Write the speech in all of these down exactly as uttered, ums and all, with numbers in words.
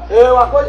Eh, wa ko.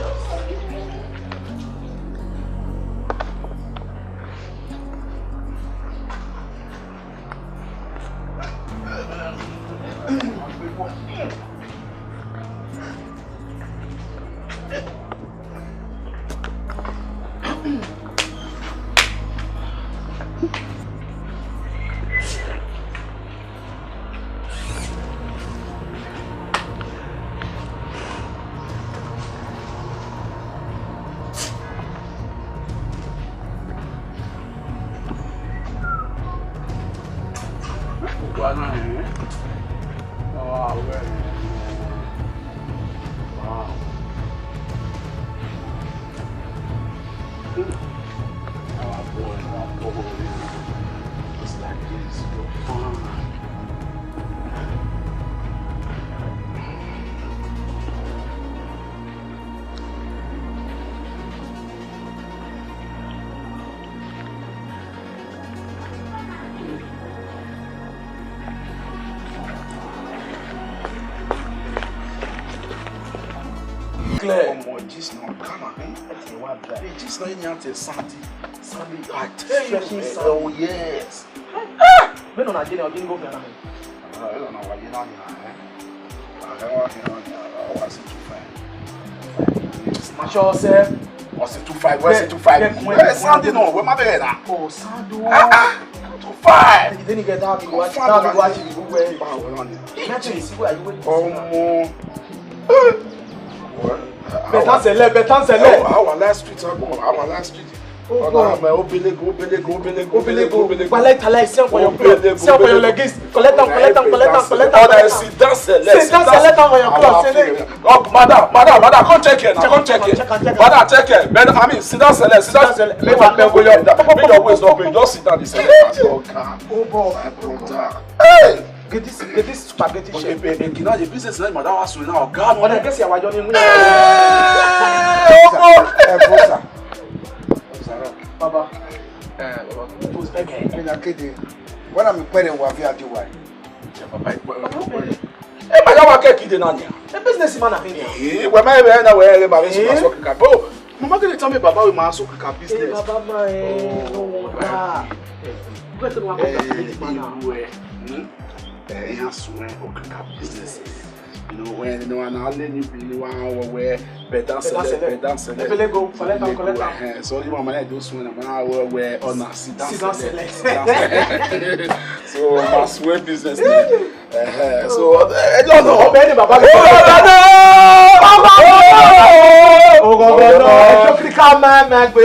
Wow. Our boy, our boy. Just like this, go far. Clear. Omo, this no, come on, eh? This no, you have to Sandy. Sandy, I tell you, eh, oh yes. Ah! Vbene ọ na ye na, ọ ghi gho khian na. Ah, vbene ọ na wa ye na nia, eh? Ah, ẹ wa khian na nia, ọ wa si two five. Ma sure sẹ. Ọ si two five, wẹ si two five. Bẹkun, bẹkun, eh, Sandy nọ, wẹ ma bẹghe na. Oh, Sandy. Ah, ah, two five. Then you get that big watch, that big watch, you go where. Imagine, see where you went. Omo. Better sell, better sell. Our last street, our last street. Ọ̀gá, mẹ, obelego, obelego, obelego, obelego, obelego. Walai talai, sit down for your cloth. Sit down for your leggings. Collect am, collect am, collect am, collect am. Ọ̀gá, sit down, select. Sit down, select am for your cloth. Oh, madam, madam, madam, come check here now, come check here. Madam, check here. Madam, I mean, sit down, select, sit down, select. Make your waist not pain, just sit down, dey select. Ọ̀gá. Oh, boy. My brother. Hey! Get this, get this spaghetti shell. Ẹ, ẹ, ẹ, kì í náà yẹ business náà, madam wa sùn náà, ọ̀gá mi. Ọ̀nà ìgbésí àwájọ ni mú. Hey! Ẹ bọ́ sà. Baba. Ẹ, baba. Tó o sẹ́kẹ̀. Mi na kéde. Wọ́n náà mi pẹ́rẹ̀ wà bí adé wa yìí. Ẹ, baba, ẹ, ẹ, ẹ, ẹ, ma ya wa kẹ kide na nia. A business man na khin nia. Ee, wẹ ma ebe na wẹ ebe ma vbe sọ kika. Oh, mama gele tell me baba we ma sọ kika business. Eh, baba ma, eh, no wonder. Wẹ te wa kọ business man na. Eh, iran suẹn okika business. You know, when no one na le ni bi ni wa wẹ wẹ better select, better select. Ebelego, collect am, collect am. Eh, so you mama na do suẹn na ma wẹ wẹ ọna sit down select. Sit down select. So, ma suẹn business. Eh, so, eh, no, no. Ọbẹ ni baba mi. Oh, no, no, no. Oh, no, no. Ẹ jọ kiri ká máa máa gbé.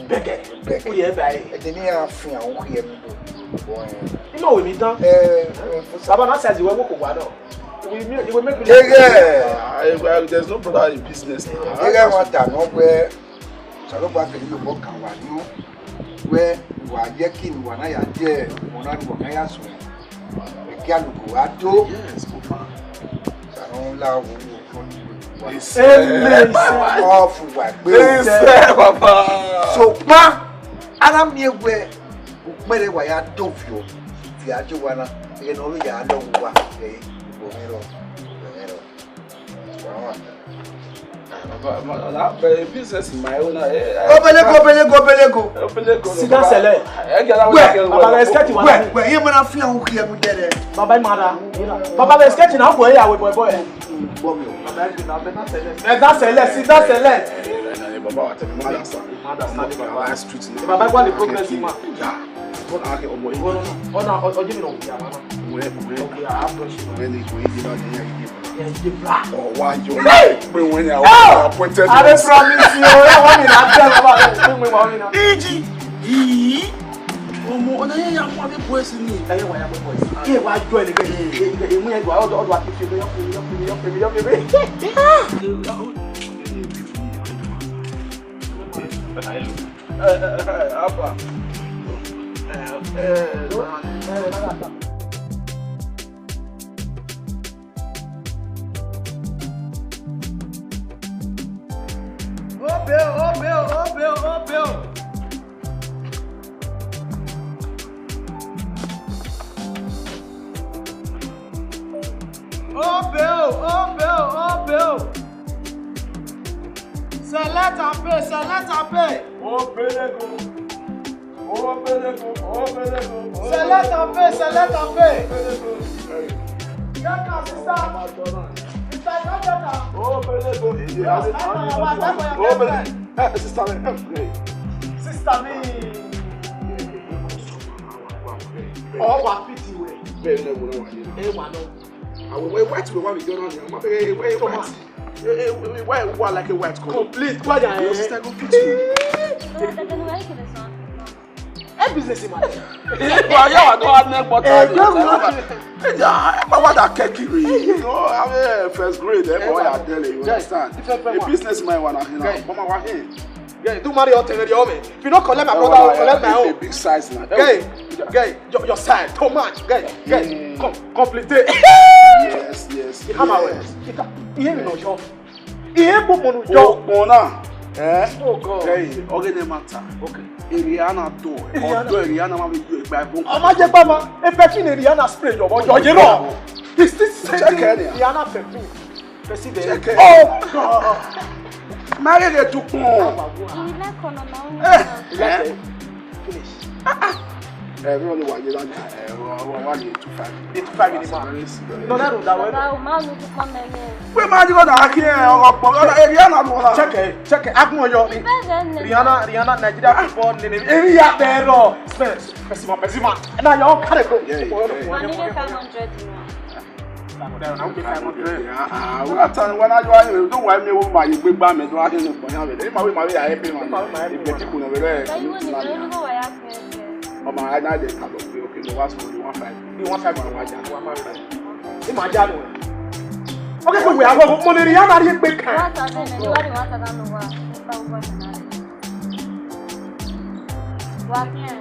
Bẹgẹ. Bẹgẹ. Ó yẹ báyìí. Ẹ dẹ̀ ní àfihàn òun yẹ mi bò. Ima wẹ mi tán. Eh, baba na size wẹ wo kò wá náà. We make, we make. Yeah, yeah. Ah, there's no brother in business. Ẹ ghẹ wan ta nọ wẹ, Osanobua kele ye obọ kan wa nọ, wẹ wa ye ẹki ne uwa na ya die, ọmọ na ne uwa na ya suẹn. Ẹki aluko wa do. Yes, confirm. Osanobua la wo wo. Amen. Ọ fu wa gbe. Yes, baba. Sokpan, a na miẹn wẹ, ukpẹrẹ wa ya do viọ, viọ ajo wa na, ẹghẹ ne ọ vbe ya lọ wu wa, ẹ, obọ mwẹ rọ, obọ mwẹ rọ. Business in my own, eh, eh, Obelego, obelego, obelego. Obelego, sit down, baba. Sele. Eh, get away, wẹ, get away. Baba, let's get you one. Wẹ, wẹ, iye mọ na fi ahun khiẹ mu dẹrẹ. Baba, ima da. Baba, let's get you now, boy, yeah, boy, boy. Baba, sit down, sele. Sit down, sele. Eh, eh, eh, baba, wa tell me, ma understand. Ma understand, baba. Street now. Baba, go on the progress, man. Yeah. Ọna, ọna, ọjọ́ mi nọ wíyá, mama. Wẹ, wẹ. Wíyá, I approach you. Wẹ ni, wẹ ni, wẹ ni, wẹ ni. Yeah, you dey black. Ọ wa yọ. Hey! Pé wọ́n ní àwọn appointed ones. I dey promise you, yeah, wọ́n mi na tell about it. Pé wọ́n mi na. Iji. Iji. Ọmọ, ọna yẹn ya mú abẹ boys ni. Ẹ yẹ wá ya mú boys. Kí ẹ wá jọ ẹ nìkan. Ẹ, ẹ, ẹ, mú yẹn jọ, ọdọ, ọdọ wa kì í fi, yọ fi, yọ fi, yọ fi, yọ fi. Eh, eh, eh, Alpha. Eh, eh, Obio, Obio, Obio, Obio. Pay o. Select and pay, select and pay. Obelego. Obelego, obelego, obelego. Select and pay, select and pay. Obelego. Get am, sister. Sister, you no get am? Obelego. Yes, I know, I know, I know. Obelego. Eh, sister, eh, eh. Sister mi. Oh, wa pity we. Bẹ́ẹ̀ ni, wọ́n wà yìí. Eh, wa no. Àwọn, wọ́n, wọ́n ti wọ́n wà mí jọ náà ni. Wọ́n bẹ̀rẹ̀, wọ́n, wọ́n, Thomas. Eh, eh, eh, why, why like a white collar? Complete. Why are you? Your sister go fit you. Eh, business man. Why you are not having more time? Eh, yeah, I want that cake. You know, I'm a first grade. Eh, boy, I tell you, you understand? A businessman, one, you know, mama, wa here. Yeah, do marry your thing, your man. If you don't collect my brother, I will collect my own. A big size now. Guy, guy, your, your side, too much. Guy, guy, come, complete. Yes, yes. He hammer well. He ca-, he ain't no job. He ain't put money job. Oh, Bona. Eh? Oh, God. Hey, okay, no matter. Okay. Rihanna do. Rihanna. Ọdọ Rihanna ma be you by bone. Ọ ma jẹ pa ma. E perfume Rihanna spray jọ, but jọ ye no. He still sending Rihanna perfume. Check it. Oh God. Marry the Dupont. You will like Kono now. Eh, eh. Finish. Ah, ah. Eh, we only one year. Eh, we, we, one year, two five. Eight five in the man. No, that don't, that way. Baba, o ma nu Dupont mẹ yẹn. We ma di go na aki, eh, ọgbọ, ọgbọ, eh, Rihanna, no, na. Check it, check it. Agun yo. Rihanna, Rihanna, Nigeria football name. Area terror. Spence, Pessima, Pessima. Now you all carry go. Yeah, yeah. One year, five hundred in one. Five hundred, ah, ah, wọ́n á tán, wọ́n á yọ ayé rẹ̀, tó wà ní ewu máa yí gbégbá mi, tó wá dé ní ìpọ̀nyá rẹ̀. Ẹ máa wí, máa wí, àyè pé màá ní ìgbẹ́ tí kò nà wẹ́rẹ́ ẹ̀. Ọmọ ara náà dẹ̀ kà lọ pé, okay, mo wá sọ ní one five. Bí one five máa wá jà, wá máa rẹ̀. Ẹ máa já lọ. Okay, so we have, mo lè rí yàrá rí pé kàn. One thousand, ẹni wá ní one thousand ló wà. Nípa owó ọ̀sán náà. Wà á fi hàn.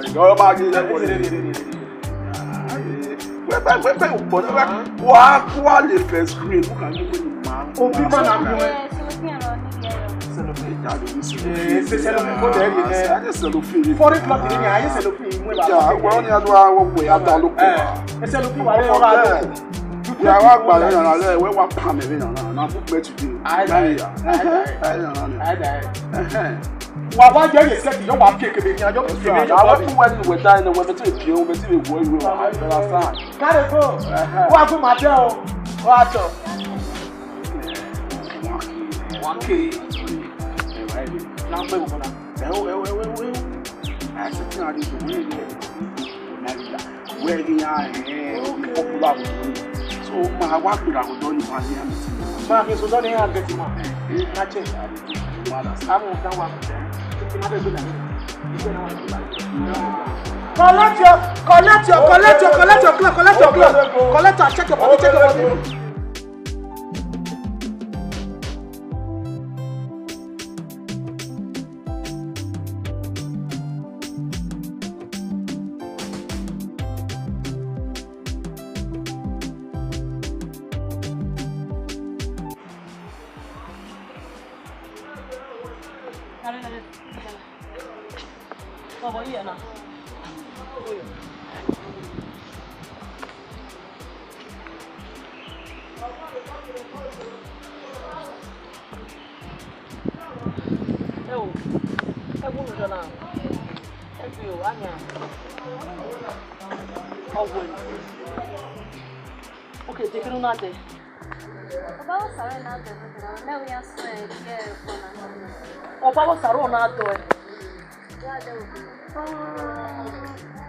Ìjọba máa yé lẹ́kọ̀ọ́ rẹ̀. Pẹ́pẹ́pẹ́pẹ́ ò pọ̀ nígbà wà á kó àlè first grade, wọ́n kà ń gbé ní màá. Òbí máa nà mú ẹ. Sẹlẹ̀fì ìjà ló ní sẹlẹ̀fì. Ẹ ṣe sẹlẹ̀fì kó tẹ̀ ẹ́ rí ẹ. Ẹ ṣe sẹlẹ̀fì. Foreign club ni, ayé sẹlẹ̀fì ìmú ẹ̀ bá. Ìjà wọ́n ní adúlá wọ́n wò yá dá lóko. Ẹ ṣẹlẹ̀fì wà á wọ́n rà lóko. Ìyá wa gbà lẹ́yìn ọ̀la lẹ́yìn, wẹ́ẹ́ wá pam ẹ̀mí nana, na book me today. Aye, aye. Aye, aye. Aye, aye. Wa wa jẹ ye sẹki, yọ wa pie kebe ni, ayọ kebe ni. Àwọn tún wẹ́ẹ́ ní ìwé dá ẹni wẹ́ẹ́ bẹ́ẹ̀ tí ì pie, wẹ́ẹ́ tí ì wọ ìwé wa, I understand. Káre kó, wa fún màá tẹ o, wa tọ. One K. One K. Ẹ wá ẹ lè. Náà pẹ́ wò kọ́nà. Ẹ o, ẹ o, ẹ o, ẹ o. Àìsí tí a lè dùn wẹ́ẹ́ yẹ. Nàìjíríà. Wẹ́ẹ́ ghi ya, eh, popular with me. So, ma wa gbera ọdọ ni wa ni a meeting. Ma ghi sodọ ni a get ma. Eh, eh. Na che. Amu da wa. Collect your, collect your, collect your, collect your cloth, collect your cloth. Collect and check your body, check your body. Ẹ wo, ẹ wo, unu jọ na. Ẹ fi o, anya. Ọ wo. Okay, de kinu na de. Ọba wo saro na de, mẹ wo ya sẹ, ye ko na. Ọba wo saro na do.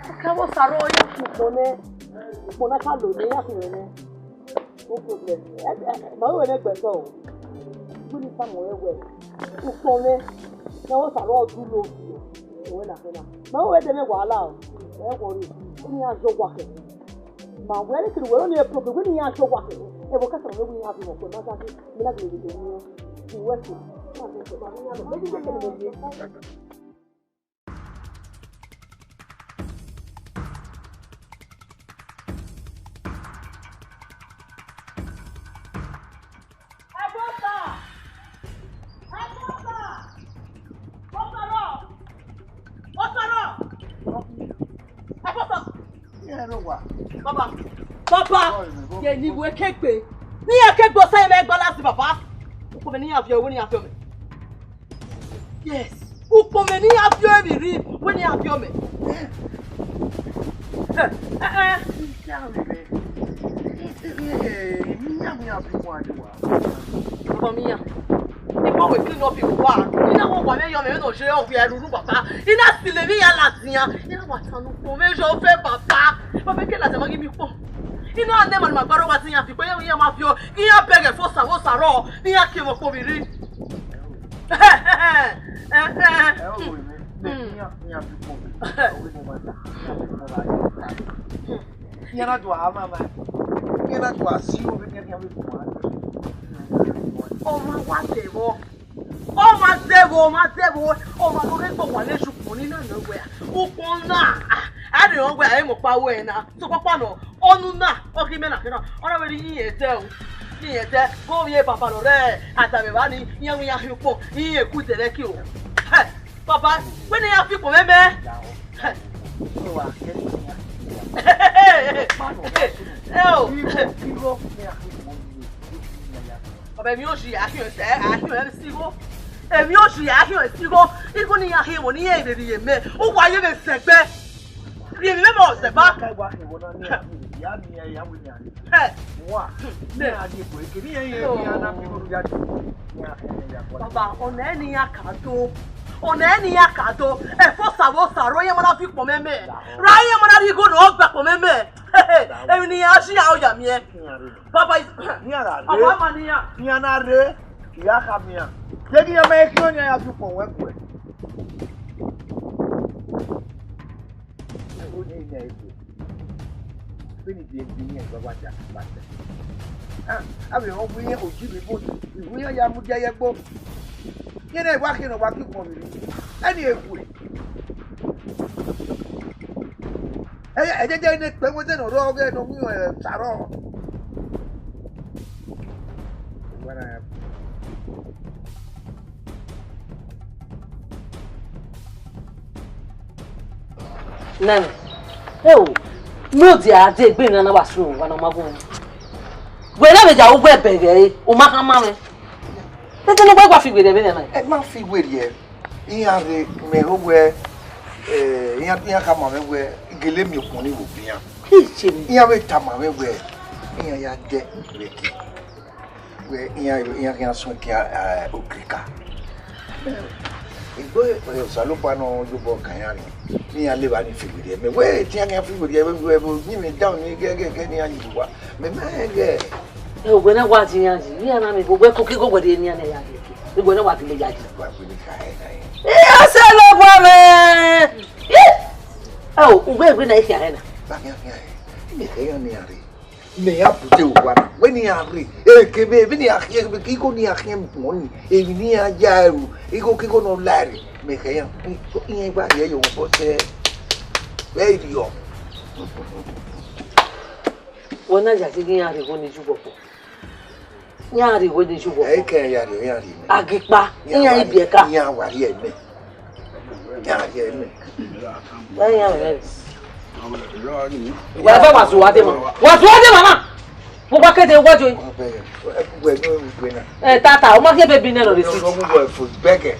Ọka wo saro ya ku kpone, kpone ka lo ne ya ku ne. No problem. Ẹ, ẹ, ma wẹ ne gbẹtọ o. Wẹ ne Samuel wẹ. Ukpone, na wo saro du lo. Wẹ na fẹ na. Ma wẹ de me wala o. Ẹ worry. Ni a jọ wa kẹ. Ma wẹ ni kiri wẹ ni problem. Wẹ ni a jọ wa kẹ. Ẹ wo ka saro wẹ ni a bi mo ko ma sa ki. Mi na bi de ni. Ti wẹ ti. Ma se ko ma ni a lo. Me ti de ke ni mo ye. Baba, baba, ye ni wẹ kegbe. Ne iran ke gbe osa ẹmwẹ gba last, baba. Ukpọn mwẹ ne iran viọ, wẹ ne iran viọ mẹ. Yes. Ukpọn mwẹ ne iran viọ emwi rri, wẹ ne iran viọ mẹ. Eh, eh, eh. Ọmọ mẹ iran. Ikpọ wẹ clean up your wa. I na wọ wa vbe yọ mẹ, vbene ọ ye ọ vbe ruru, baba. I na silo emwi iran ladian. I na wa tama ukpọn mwẹ ye ọvẹn, baba. Baba, ke ladian ma ghi miẹn ukpọn. I na nẹ emwa ne ima gba rre owa te iran fi kpe, iran, iran ma viọ, iran bẹghe fo sa vbe osa rrọọ, ne iran kie mwẹ ukpọn vbe rri. Eh, eh. Iran na do a ma ma. Iran na do a si o, vbene iran khian vbe guan. Ọ ma wa de vbọ. Ọ ma de vbọ, ọ ma de vbọ. Ọ ma do ghe gbe owa ne yu ukpọn ni na nọ wẹ. Ukpọn na. A rhe rẹn wẹ a i mu ọkpa ruẹ na. Sokpakpa nọ, ọnu na, ọ ghi mẹ na kherha. Ọ na wẹ ne iran ẹdẹ o. Iran ẹdẹ, ghe ovbi e baba nọ rre, a da vbe evba ni, iran wẹ iran khian ukpọn, iran ku dẹrẹ ki o. Hẹ, baba, wẹ ne iran fi ukpọn mwẹ mẹ. Hẹ. Ẹ o. Baba, emwi oji a khian ẹse, a khian ẹse igho. Emwi oji a khian ẹse igho. Igho ne iran khian ẹvbo ne iran vbe rhie mẹ. Uwa ye vbe sẹgbe. Rhie mẹ mọ sẹgba. Ka wa khian ẹvbo na ni, ya ni, ya wẹ ni a ni. Hẹ. Wa. Ne a ye ko ke ni ye ye ni a na fi ru ya ni. Baba, ọna ẹre ne iran ka do. Ọna ẹre ne iran ka do. Ẹ fo sa vbe osa rrọọ, iran ma na fi ukpọn mwẹ mẹ. Ra iran ma na rhie igho ne ọ gba ukpọn mwẹ mẹ. Emwi ne iran si iran ya miẹn. Baba is. Iran na rre. Ọmọ ama ne iran. Iran na rre. Iran khama iran. Deghẹ iran ma khian ọni, iran ya fi ukpọn wẹ guẹ. Ẹvbo ne iran ego. Vbene ibiẹbi iran gba wa da kpata. Ah, avbe ọ wẹ iran oji vbe ebo, iwu iran ya mudia ye ẹgbo. Iran na wa khian ne ọ wa fi ukpọn vbe rre. Ẹni ewe. Ẹ, ẹ jẹjẹ ne ekpẹn wẹdẹ ne ọ rrọọ ọghe ne ọ winna, ẹ, osa rrọọ. Nana, ẹ o, ne ọ dia dẹ egbe na na wa sunu wa na ma gu. Wẹ na vbe ya uwu ẹbẹghe ẹre, u ma khama mwẹ. Tete ne uwa gha fi werriẹ vbene na. Ẹ ma fi werriẹ. Iran rre mẹ ho wẹ, eh, iran, iran khama mwẹ wẹ, gele miẹn okhuo ni vbe obọ iran. Iran vbe tama mwẹ wẹ, iran ya dẹ vbe ẹki. Wẹ iran, iran khian suẹn kia, eh, okrika. Egbe, eh, Osanobua nọ ye obọ kan iran rre. Iran levba ni fi werriẹ. Mẹ wẹ, te iran khian fi werriẹ, wẹ, wẹ, wẹ, ni mẹ down ni gẹgẹgẹ ne iran yi uwa. Mẹ ma rẹn ghẹ. Ẹ, uwẹ na wa di iran yi, iran na miẹn wẹ koko igho wẹ rhie ne iran ya yi. Uwẹ na wa gele ya yi. Wa gele ka ẹre na. Iran sẹ lọ bọ mwẹ. Ẹ o, uwẹ rhie na ikhian ẹre na. Ba khian khian ẹre. Mẹ khẹ iran ne iran rre. Mẹ ya bu te owa na. Wẹ ne iran rre. Eke vbe, vbe ne iran khian, vbe ke igho ne iran khian mọ ni. Emwi ne iran ya ẹre. Igho ke igho ne ọ la ẹre. Mẹ khẹ iran. Iran gba rhie ye owa bọ sẹ. Vbe I rriọ. Wẹ na ya ghe iran rre igho ni ju bọbọ. Iran rre igho ni ju bọbọ. Ẹ i kẹ iran ya rrie, iran rrie mẹ. Agikpa, iran i biẹ ka. Iran wa rrie mẹ. Iran rrie mẹ. Wẹ iran rrie. Wẹ fẹ wa zuwa de mama. Wa zuwa de mama. Mo gba kede wa jo. Wẹ no wẹ na. Ẹ tata, o ma kẹ baby nẹ nọ receipt. No, no, wẹ fo bẹgẹ.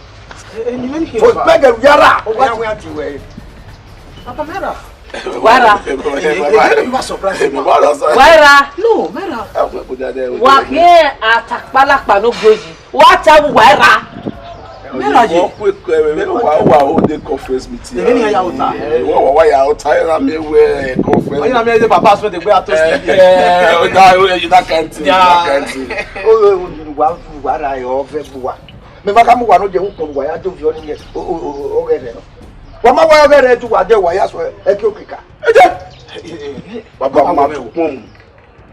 Fo bẹgẹ yara. O wa ti wẹ. Papa mẹra. Wara. Wara. Wara. No, mẹra. Wa kẹ atakpalakpa no gboji. Wa ta wu wara. Mẹra ye. Wa, wa hold the conference meeting. Ebe ni ya ota. Wa, wa, wa ya ota, na mi wẹ conference. Oyin na mi ye baba so de gbe ato. Eh, eh, that, that kind thing, that kind thing. O, o, wa, wa ra yo ve buwa. Mẹ ma ka mu wa no je wu kpọn wa ya do viọ ni ye. O, o, o, o, ọghẹrẹ nọ. Wa ma wa ọghẹrẹ ju wa de wa ya so ẹki okika. Eje. Baba, ma tu kpọn.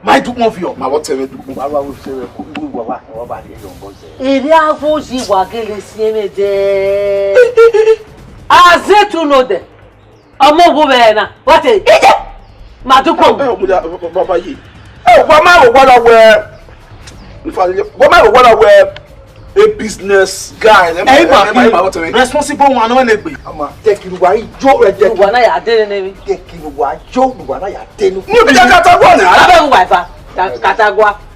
Ma i dukpọn viọ. Ma vbọ tẹmwẹ dukpọn. Wa wa wo se wẹ ku wa wa wa ba ye yo ngo ze. Ere agho yi wa gele si ẹmwẹ dẹ. Aze tu no dẹ. Ọmọ wo vbe na. Wa te. Ije. Ma dukpọn. Ẹ, ọmọ ya, baba yi. Ẹ, wa ma wo wa la wẹ. Ifa, wa ma wo wa la wẹ. A business guy. Ẹ, ma, ma, ma, responsible one, no ne gbe. Ama, take it wa ijo, take it. Wa na ya de ne mi. Take it wa jo, wa na ya de nu. Mo bi da kata gua na. Abe wa fa. Kata gua.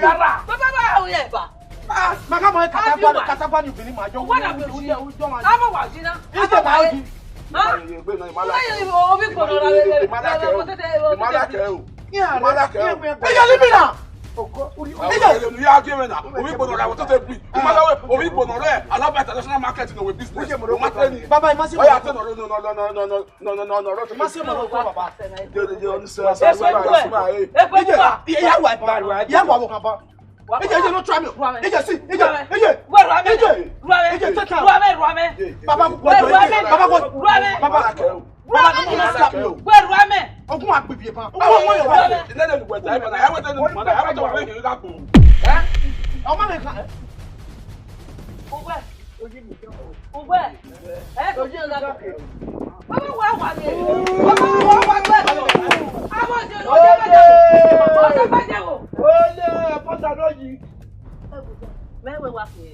Baba, ba o ye ba. Ah, ma ka ma Abi katagba, wa. Katagba ni obìnrin ma yọ. Wa na bi oji. Ama wa ji na. Ije ma oji. Ha? Ye gbe na, ima like. Obi gbọdọ ra we. Ima like o. Ima like o. Ima like o. Ije, leave me now. Oko, uri, ije. Ije, you are giving now. Obi gbọdọ ra we to take free. Ima like we, obi gbọdọ re Alaba International Market in our business. Ije, mo ro. Baba, ima si. Oya, no, no, no. No, no, no, no, no, no, no, no, no, no, no, no, no. Má ṣe mọ̀ lọ́kọ́ bàbá. Ẹ pẹ́ wá. Ẹ pẹ́ wá. Ìyá wa ẹ bá wa. Ìyá wa wọ̀ kan bá. Ẹ jẹ́, ẹ jẹ́, no try me. Ẹ jẹ́, see, ẹ jẹ́, ẹ jẹ́. Wẹ́ẹ̀ rọ amẹ́. Ẹ jẹ́. Rọ amẹ́. Ẹ jẹ́, take am. Rọ amẹ́, rọ amẹ́. Bàbá, wẹ́ẹ̀ rọ amẹ́. Bàbá, wẹ́ẹ̀. Rọ amẹ́. Bàbá, don't slap me o. Wẹ́ẹ̀ rọ amẹ́. Ogun àgbègbè kan. Ogun ọmọ yẹn wá. Rọ amẹ́. Ọmọ mi kan. Owó ẹ̀. Ugbẹ, ẹ tọ di ọgha gòkè. Baba wa wa le. Baba wa wa le. Àwọn ọjọ́ ọjọ́ bá jẹ́ wò. Ọjọ́ bá jẹ́ wò. Ole, bọ́sà ló yí. Mẹ wẹ wa fi.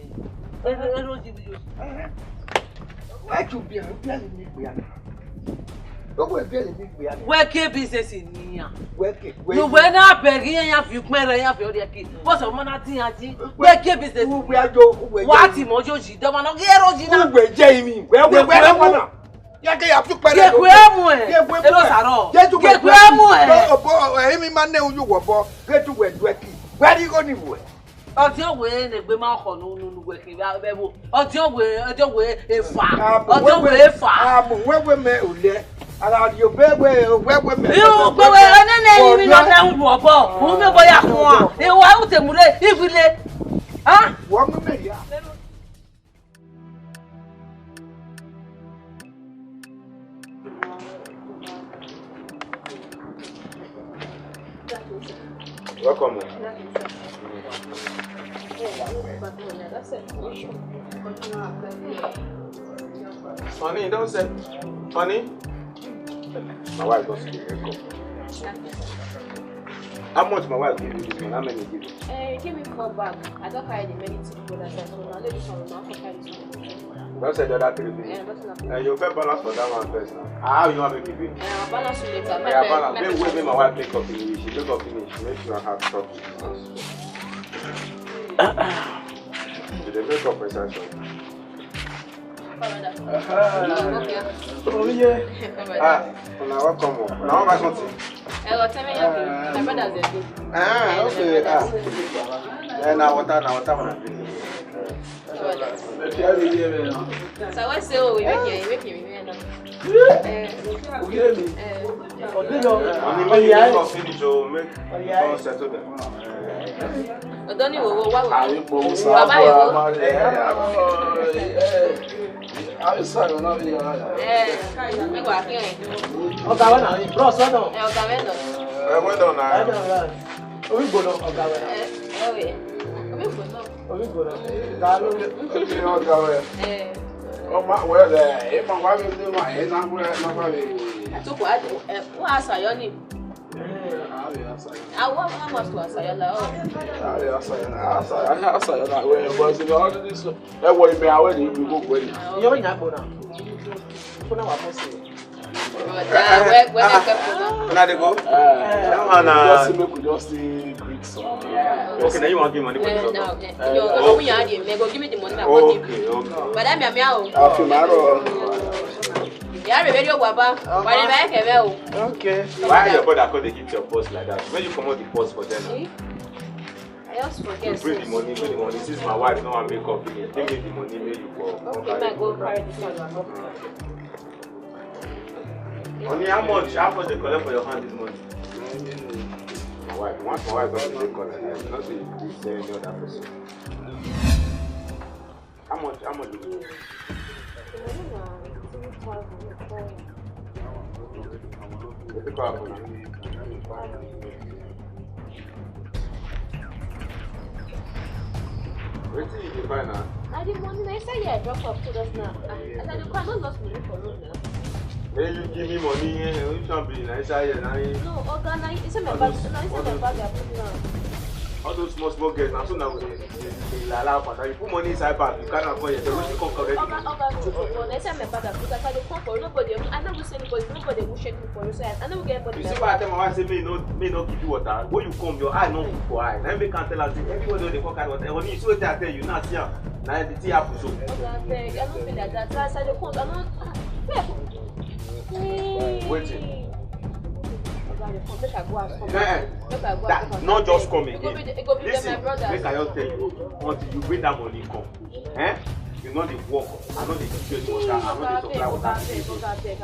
Ero ji bi yo. Wẹ ju bi, bi ni gbe ya. Ogun ẹgbẹ́ lè ní ìgbéyàwó. Wẹ ke business ni ya. Wẹ ke, wẹ ke. Wẹ na bẹghi iran ya fi ukpẹn rẹ, ya fi ọrịa ke. Bọsẹ ọmọ na ti yan ji. Wẹ ke business. Uwe ajo, uwe ajo. Wa ti mọ yo ji, dọmọ nọ ghi ẹro ji na. Uwe je imi. Wẹ, wẹ, wẹ, wẹ, wẹ na. Ya ke ya fi ukpẹn rẹ. Ke kue mu ẹ. Ke kue mu ẹ. Ero sarọ. Ke kue mu ẹ. Obo, ẹ, imi ma ne uyu wọ bọ. Ke tu wẹ duẹ ki. Wẹ ri igho ni wẹ. Ọdiọn wẹ ne egbe ma khọ ne unu ne uwẹ khin vbe ẹvbo. Ọdiọn wẹ, ọdiọn wẹ efa. Ọdiọn wẹ efa. Amu wẹ wẹ mẹ olẹ. Ara dio be wẹ wẹ wẹ mẹ. Iu gbe wẹ, ẹnẹnẹ yin mi nọ nẹ unu ọbọ. Unu ọbọ ya khuan. Iwa u te mu re, iwile. Ha? Wọ mu mẹ ya. Welcome. Honey, don't say. Honey, my wife don't see the makeup. How much my wife give you this one? How many give you? Eh, give me four bag. I don't carry the many things for that side, so now let this one, I'll carry this one. Don't say the other three things. Yeah, that's enough. Eh, you first balance for that one first now. Ah, how you want me to give you? Eh, I'll balance you later. Yeah, balance. Maybe wait, make my wife make up finish. She make up finish. Make sure I have talk with you. Did they make up for session? Aha. Oh, yeah. Ah, una welcome o. Una wan buy something? Ẹ lọ tell me your thing. My brothers dey do. Ah, okay. Ah. Yeah, na water, na water una drink. So what say, oh, we make it, we make it, we make it. Eh, okay. Eh. Make up finish o, make you come settle them. Ọ̀dọ́ ni wò wò wá wò. Bàbá yìí wò. Avbe sa yọ na vbe ya ya. Eh, mi wa khian. Ọga wẹ na, bros, well done. Eh, ọga wẹ nọ. Eh, well done na. Well done, well done. Ovbi igbo nọ, ọga wẹ na. Eh, eh, ovbi igbo nọ. Ovbi igbo nọ. Ga lo. Okay, ọga wẹ. Eh. Ọ ma wẹ lẹ, e ma wa vbe ne ma, e na wẹ na wa vbe. Tuku a, eh, wa sa yọ ni. Awa, how much to Asayọla? Oh. Awa, Asayọla, Asayọla, Asayọla. Well, but you know, all this, eh, what you may have when you go when. Yo, nya bona. Bona wa mo se. Brother, where, where the people now? Una dey go? Eh, that one, uh, just make we just say greet some. Okay, now you want give money for the doctor? Eh, no, eh, yo, oh, we are there. Me go give me the money, I go give. Okay, okay. But I'm here, me, oh. Okay, maro. Ya rhe vberriọ owa ba, wa rhe vba ẹkẹ mwẹ o. Okay. Why your brother come dey eat your purse like that? When you comot the purse for there now? See? I just forget. You bring the money, bring the money. Since my wife no wan make up finish, give me the money, make you go. Okay, make I go carry this one. Honey, how much, how much they collect for your hand this morning? My wife, once my wife don dey call like that, you no dey gree tell any other person. How much? How much you owe? The money na three thousand. The people have money. Wetin you dey buy now? Na the money na inside here I drop am put just now. Ah, as I dey come, I no lost money for road now. Hey, you give me money, eh? Which one be na inside here na? No, oga, na inside my bag, na inside my bag I put now. All those small small girls, na so na we dey, dey, dey lala up and down. You put money inside bag, you carry am come here, then wetin come collect the money? Oga, oga, true for God, na inside my bag I put, as I dey come for road, nobody, I no go see anybody, nobody go shake me for road, so I, I no go get anybody. You see why I tell my wife say make e no, make e no give you water? When you come, your eye no good for eye. Na him make am tell am say everybody wey dey come carry water, honey, you see wetin I tell you now, see am. Na the thing happen so. Oga, abeg, I no feel like that. So as I dey come, I no, ah, where I go? Wetin? Oga, dey come, make I go ask somebody. Eh, eh. Make I go ask somebody. That, no just come again. E go be the, e go be the, my brother. Listen, make I just tell you, until you bring that money come, eh? You no dey work, I no dey give you any water, I no dey supply water to you.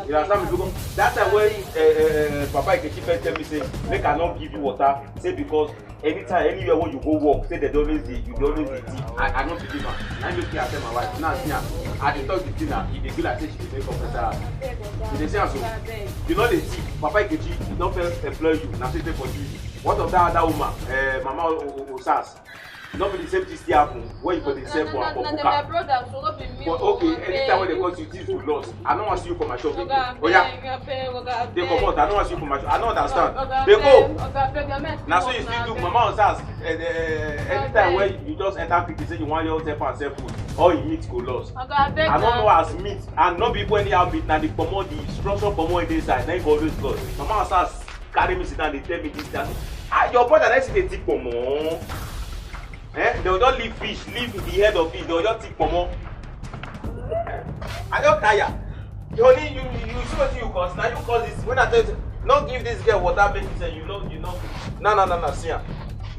You understand me? Because that time when, eh, eh, eh, Papa Ikechi first tell me say make I no give you water, say because anytime, anywhere wey you go work, say dem dey always dey, you dey always dey thief. I, I no believe am. Na him make me tell my wife. Now see am, I dey talk the thing now, e dey be like say she dey make up better. You dey see am so? You no dey thief. Papa Ikechi, he don first employ you, na so he take for you. What of that other woman, eh, Mama O-, O-, O-, Osas? No be the same thing still happen when you go dey sell for, for buka. But okay, anytime when they call you, things go lost. I no wan see you for my shop again. Oya, dey comot. I no wan see you for my shop. I no understand. Dey go. Na so you still do, Mama Osas. Eh, eh, anytime when you just enter kitchen, say you wan just help am sell food, all him meat go lost. I no know as meat, and no be even anyhow meat, na the kpomo, the structure kpomo wey dey inside, na him go always lost. Mama Osas carry me sit down, dey tell me this, that. Ah, your brother na him still dey thief kpomo. Eh, they will just leave fish, leave the head of fish, they will just thief kpomo. I don tire. You only, you, you, you see wetin you cause? Na you cause this. When I tell you, no give this girl water, make you say you no, you no. Na, na, na, na, see am.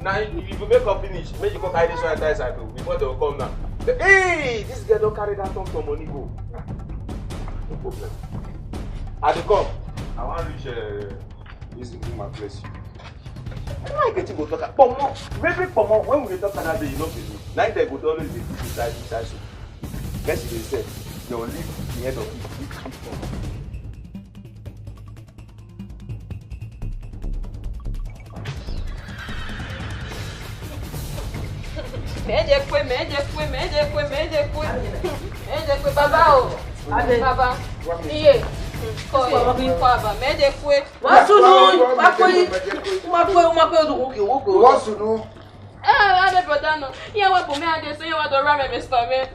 Na, if you make up finish, make you go carry this one enter inside o, before they will come now. Say, "Hey, this girl don carry that tom tom money go." No problem. I dey come. I wan reach, uh, this woman place. Why you get to go talk? Kpomo, reverend kpomo, when we dey talk that day, you no believe. Na him dem go always dey put inside, inside soup. Person dey sell, they will leave the head of it, leave the soup for. Mẹ je kue, mẹ je kue, mẹ je kue, mẹ je kue. Mẹ je kue, baba o. Amen. Baba. Iye. Kọ ye. Kọ aba, mẹ je kue. Wa sunu, wa kue, wa kue, wa kue, du ku ki wo go. Wa sunu. Eh, ade brother no. Iye wa bu mẹ ade so, iye wa do ra mẹ, Mister Mẹ.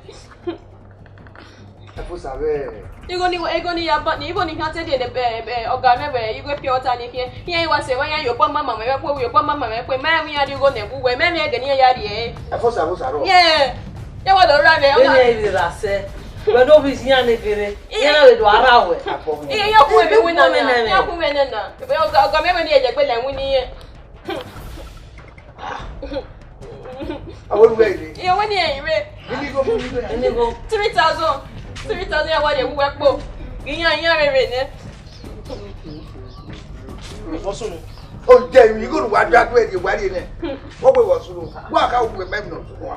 Ẹ fo sa vbe. Igho ni, igho ni ya ba, ni igho ni khan te de ne, eh, eh, ọga mẹ vbe igho pure water ni khian. Iran wa se wa iran yo kpọ mama mẹ vbe kpo, yo kpọ mama mẹ kpo. Ma iran di igho ne wu wẹ, mẹ mi ẹgẹ ne iran ya rrie. Ẹ fo sa, fo sa rọ. Ye. Ye wa do ra vbe. Ene ire ra sẹ. Wẹ no bi iran ne gere. Iran na vbe do ara wẹ. Iye yo ku ebe wina na. Yo ku wina na. Ebe ọga, ọga mẹ vbe ni ẹjẹ gbe lẹ wini ye. Awo lu ire. Iye wẹ ni ẹ ire. Ini go, ini go. Ini go. Three thousand. Three thousand ya wa ye wu wẹ kpo. Iyan, iyan rere nẹ. Wọ́n sùn. O jẹ ìrìn yìí kò ní wàá dá dúró ẹ̀dì wáyé nẹ. Wọ́n pè wọ́n sùn. Wọ́n á ká òkú ẹ̀ mẹ́rin náà sùn wa.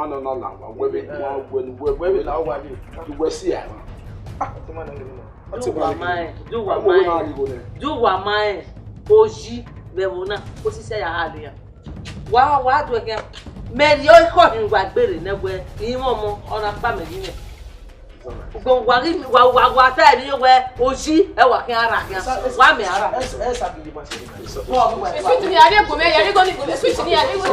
ọmwa nọ na la wa, wẹ vbe wa, wẹ, wẹ, wẹ vbe la wa ni, wẹ si a. Do wa ma ẹ, do wa ma ẹ, do wa ma ẹ, oyi vbe ẹvbo na, osisi ya ha lẹ iran. Wa, wa do ẹkẹn, mẹ rhie ekhọe hin uwa gbere nẹ wẹ, I mwẹ ọmọ, ọ na kpa mẹ ghi mwẹ. Ugbẹn wa ghi, wa, wa, wa ta ẹre wẹ, oyi, ẹ wa khian ra khian, wa mẹ ara. Sweet ni, a rhie ego mẹ, a rhie ego ni, sweet ni, a rhie ego ni.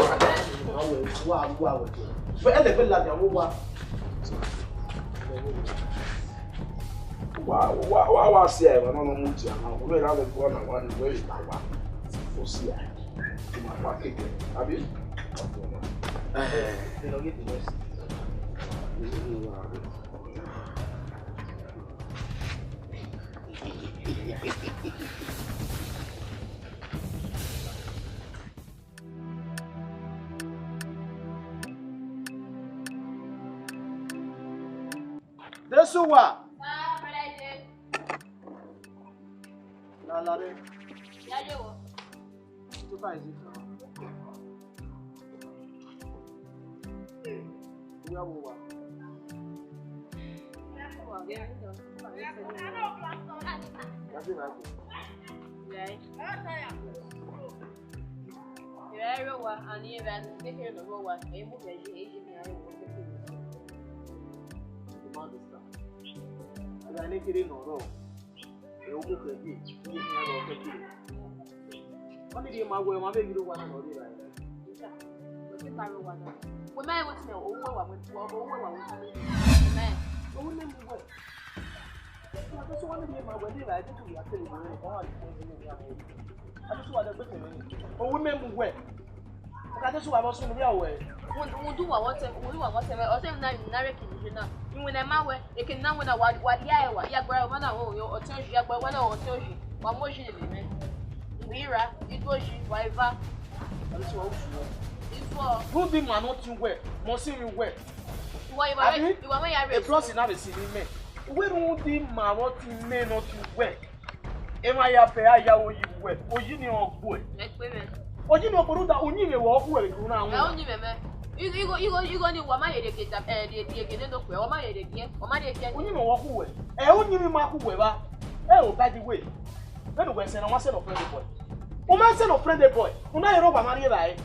Wa, wa, wa, wa si ẹre, wa nọ nọ mu dia na, wẹ ra vbe ẹvbo na wa ni, wẹ vbe la wa. Osi a. Ima wa keke, abi? Desuwa. Lala re. Tuba ezi kan. Uya wo wa. Yasi na go. Ira iro wa, ani ira ne kere no wa, e mu be ye, e ye ni ayo wo keke. You understand? Ira ne kere no ro. Ẹ, o koko ẹdẹ, o koko ẹdẹ, o koko ẹdẹ. Ọ ni rhie ma wẹ, ma vbe ghi rre owa na ne ọ rre evbare. Wẹ ma rẹn wẹ, owẹ wa wẹ, owẹ wa wẹ. Mẹ. Owẹ mẹ mu wẹ. Owẹ mẹ mu wẹ. Ka Adesuwa vbe ọ sunu vbe a wẹ. Rhunmwuda uwa vbe ọtẹn, rhunmwuda uwa vbe ọtẹn mwẹ, ọtẹn mwẹ na, emwi ne a rre eke ne a na. Iwinna ma wẹ, eke ne a wẹ na, wa, wa rhie ẹre, wa ya gbe ọmwa na, ọ, ọtẹn oyi, ya gbe ọmwa na, ọtẹn oyi, wa mu oyi lele mwẹ. Uwẹ ira, iduoyi, wa eva. Adesuwa, u fuẹn. Ifuọ. Rhunmwuda ima ne ọ tin wẹ, mẹ ọ sinmwi wẹ. Iwa, iwa, abi? Iwa, mẹ ya rre. Ebrọsi na vbe sinmwi mẹ. Uwẹ rhunmwuda ima vbe ọ tin mẹ ne ọ tin wẹ. Emwa ya fẹ a ya oyi wẹ, oyi ni ọ gbuẹ. Ẹ kpe mwẹ. Oyi ni ọ gbuẹ rhunmwuda, uyinmwẹ wẹ ọ khu wẹ vbe unu na. Ẹ, uyinmwẹ mẹ. Igho, igho, igho ni wa ma ye rhie gie da, ẹ, rhie, rhie gie nene okhuẹ, wa ma ye rhie gie, wa ma rhie gie. Uyinmwẹ wẹ ọ khu wẹ. Ẹ, uyinmwẹ ma khu wẹ vba. Ẹ, oh, by the way, vbene uwẹ sẹ na, wa sẹ nọ friend boy. U ma sẹ nọ friend boy, u na ye rre owa ma rrie evbare.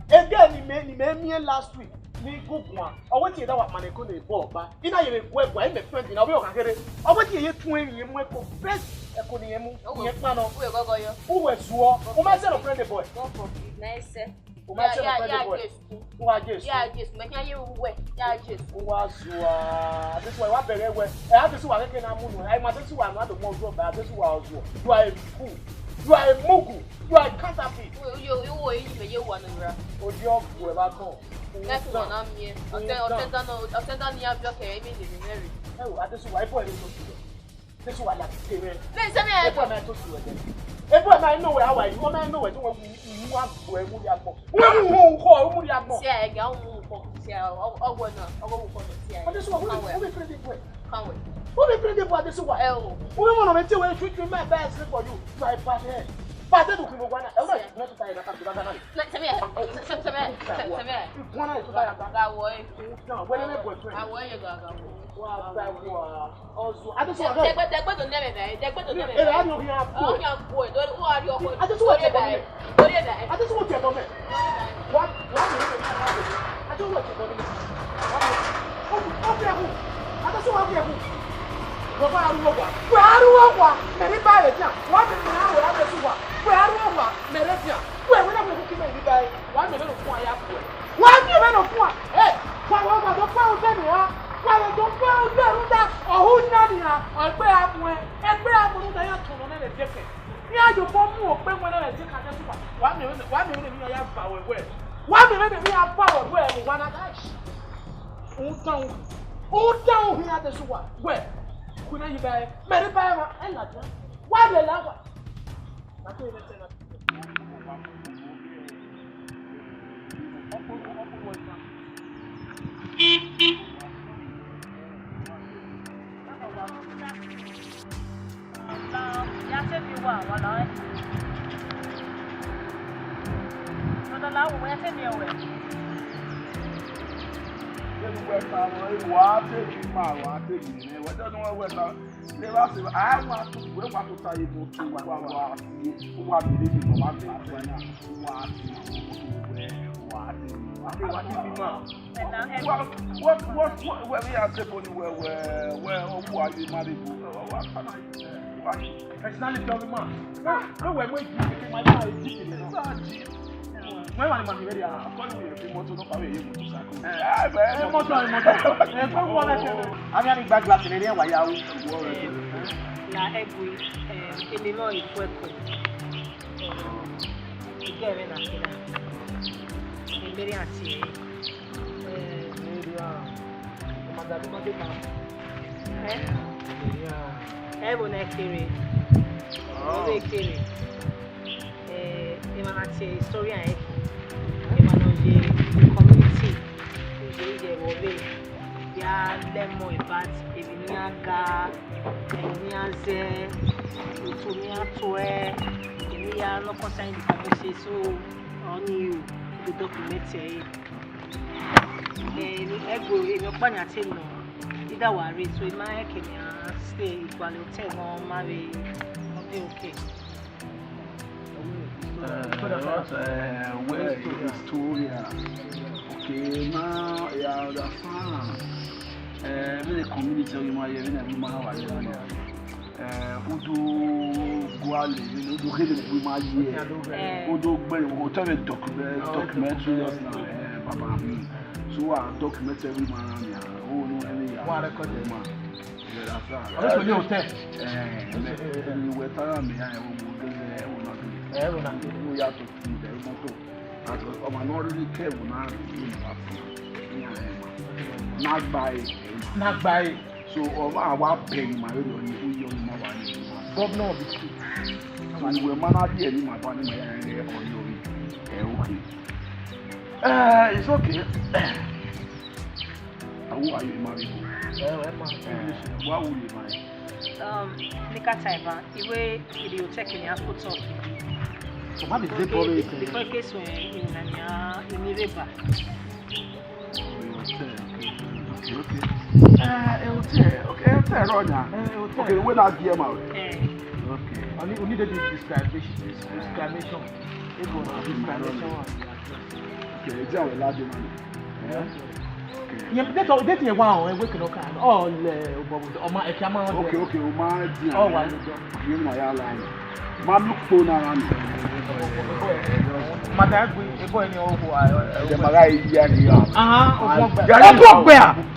Ẹgẹ ne imẹ, ne imẹ miẹn last week, ni guguan, ọ wẹ tie da wa kpannẹ eko ne ball ba. I na ye vbe guẹ guan, imẹ friend na, ọ vbe ọ gha kherhe. Ọ wẹ tie ye tuẹn emwi mu eko, best eko ne irẹn mu, irẹn kpan nọ. Uwẹ ghọghọ yọ. Uwẹ zuọ, u ma sẹ nọ friend boy. God forgive, na ẹ sẹ. U ma sẹ nọ friend boy. U wa Jesu. Ya Jesu, mẹ khian ye uwẹ, ya Jesu. U wa zuọ, Adesuwa, wa bẹghe wẹ. Ẹ, Adesuwa keke na mu nu, ẹ, ma Adesuwa nu, a do mu ọzuọ ba, Adesuwa ọzuọ. You are a fool. You are a mugu. You are a counterfeit. Uwẹ, uwẹ, uwẹ, uwẹ, uwẹ, uwẹ, uwẹ, uwẹ, uwẹ, uwẹ, uwẹ, uwẹ, Ẹkẹ wọn na miẹn. Ọtẹn, ọtẹn dan nọ, ọtẹn dan ne iran viọ kẹ emwi lele mwẹ rre. Ẹ wo, Adesuwa, ebo ẹre to suẹ. Adesuwa ya te mwẹ. Vẹ sẹ mẹ. Ebo ẹmẹ to suẹ dẹ. Ebo ẹmẹ no wẹ awa yi, ọmọ ẹmẹ no wẹ do wẹ wu, wu wa gbo ẹ mu ya gbọ. Wẹ mu hu kọ, mu ya gbọ. Si ẹga, mu hu kọ. Si ọgwọ na, ọgwọ hu kọ si. Adesuwa, who be, who be friend boy? Can't wait. Who be friend boy Adesuwa? Ẹ o. Who be one of the thing wey shoot you, my best sleep for you? You are a bad head. Bad head, you go wanna. Ẹ wọ́n náà. Sẹ mẹ, sẹ mẹ, sẹ mẹ. Iguana is like that. Ga wọ e. Down. Where my boyfriend? Ga wọ e, ga, ga wọ. Wa ba wa. Ọzọ. Adesuwa. Dẹgbẹ, dẹgbẹ do nẹmẹ bẹ. Dẹgbẹ do nẹmẹ. Ẹ, a ni o ya bo. O ya bo. Do o ari ọkọ. Adesuwa tẹ bọ mi. Do ye bẹ. Adesuwa tẹ bọ mi. Wa, wa mi. Adesuwa tẹ bọ mi. Wa mi. O, o fi ẹhu. Adesuwa fi ẹhu. Wẹ wa ru wa. Wẹ ru wa. Mẹ ni ba rẹ dia. Wa mi ni a wẹ Adesuwa. Wẹ ru wa. Mẹ rẹ dia. Wẹ wẹ na wẹ ki mẹ ni ba. Wa mi ni fun aya. Wa miẹn vbene ọ fua, ẹ, wa vbe ọgbadọ fua vbene ra, wa vbe do fua vbe rhunmwuda, ọ hu yan nian, ọ gbe ra muẹn, egbe ra muẹn rhunmwuda iran tọn nọ nẹ vbe edieke. Iran ye obọ mu okpe wẹn nẹ vbe edieke Adesuwa. Wa miẹn vbene, wa miẹn vbene emwi hia ya ba ruẹ wẹ, wa miẹn vbene emwi hia ba ruẹ wẹ, wa na da shi. Udan, udan hin Adesuwa, wẹ, khuẹnẹ yi ba ẹre, mẹ rre ba ẹre mwa, ẹ ladian, wa lele awa. Wa te ma, wa te ma, wa te ma. Ne wa se, a wa tu, wẹ wa tota ye mo tu, wẹ wa tota ye, wa wa ye, wa mi le mi, wa mi la tu na, wa ti, wẹ wa ti, wa ti bi ma. What, what, what, what, wẹ ya se bo ni wẹ, wẹ, wẹ, o wa ye ma le bo, wa, wa, wa, personality of the man. Ah, no, wẹ mo ji ke ma ya ji ke na. Wẹ wa ni ma mi ready ah. Ko ni wẹ fi mọto no pa wẹ ye mọto sa ko. Eh, mọto, mọto. Eh, ko wo na ke. Ami ani gba glass ni wa ya u. La ẹgui, eh, emi nọ ifuẹko. Eh, ige ẹmwẹ na kina. Emeri ati ẹre. Eh, Miriam. Ọmọ dàbí mọ́tò kan. Eh? Miriam. Ẹ wo na kere. Ọ vbe kere. Eh, emwa na tie historian ẹre. Emwa nọ ye community. Ije ije vbe ọ vbe ya learn more about emwi ne iran ga, emwi ne iran zẹ, otu ne iran tuẹ, emwi hia nọ concern the community, so ọni u do document ẹre. Eh, ni ẹgbe emwi ọkpa ni a te nọ, I da wa rre, so I ma rẹn ke mẹ a stay igualọ hotel nọ, ma vbe, ọ vbe okay. Eh, what, eh, where is the story? Okay, now, yeah, I understand. Eh, vbene community ọghe ima ye, vbene ẹvbo ima na wa ye na nia. Eh, u do gualọ, vbene u do khele ẹvbo ima ye. Eh. U do gbe, u do tell me document, documentary just now, eh, baba mi. So, I document ẹvbo ima na nia. O no, any ya. Wa record it. Ma. You understand? Ọ vbe tọ ye hotel. Eh, eh, eh, wẹ ta na mẹ ya, eh, wo mo de, eh, wo na de. Eh, wo na de. Wo ya to, mo de, mo to. Ọmwa ne ọ rhirhi ke ẹvbo na rre, iran rẹn ma. Na gba ẹre. Na gba ẹre. So, ọ ma wa bẹghe ima vberriọ, ọ ni, ọ ni ma wa ni. Governor of the state. So, wẹ ma na rhie ne ima ba ne ima ya rẹn ọni ọni. Eh, okay. Eh, it's okay. Awu ayo ima vbe. Eh, ẹ ma. Eh, wa wu ye ma. Um, Nikata Ivan, iwe iri hotel kini a put up. So what is the problem? Before case when in Nanya, in Ireba. Hotel, okay, okay, okay. Eh, hotel, okay, hotel, run ya. Eh, hotel. Okay, we na give am out. Eh. Okay. Only, only the description, description. Ego na description. Okay, ẹ jẹ́ àwọn ìlàjì náà ni. Ẹ? Okay. Yẹn, date, date yẹn wa ọ, ẹ wake no kan. Ọ lẹ, ọ ma, ẹ kí a máa. Okay, okay, ọ ma di. Ọ wà lọ́jọ́. Yẹn ma ya la ni. Ma mi kpo na ra mi. Madam, ẹ gbọ́ ẹni ọkọ, ẹ jẹ́ ma ra ìdí àdìyà. Aha, ọgbọ́n gbẹ. Ọgbọ́n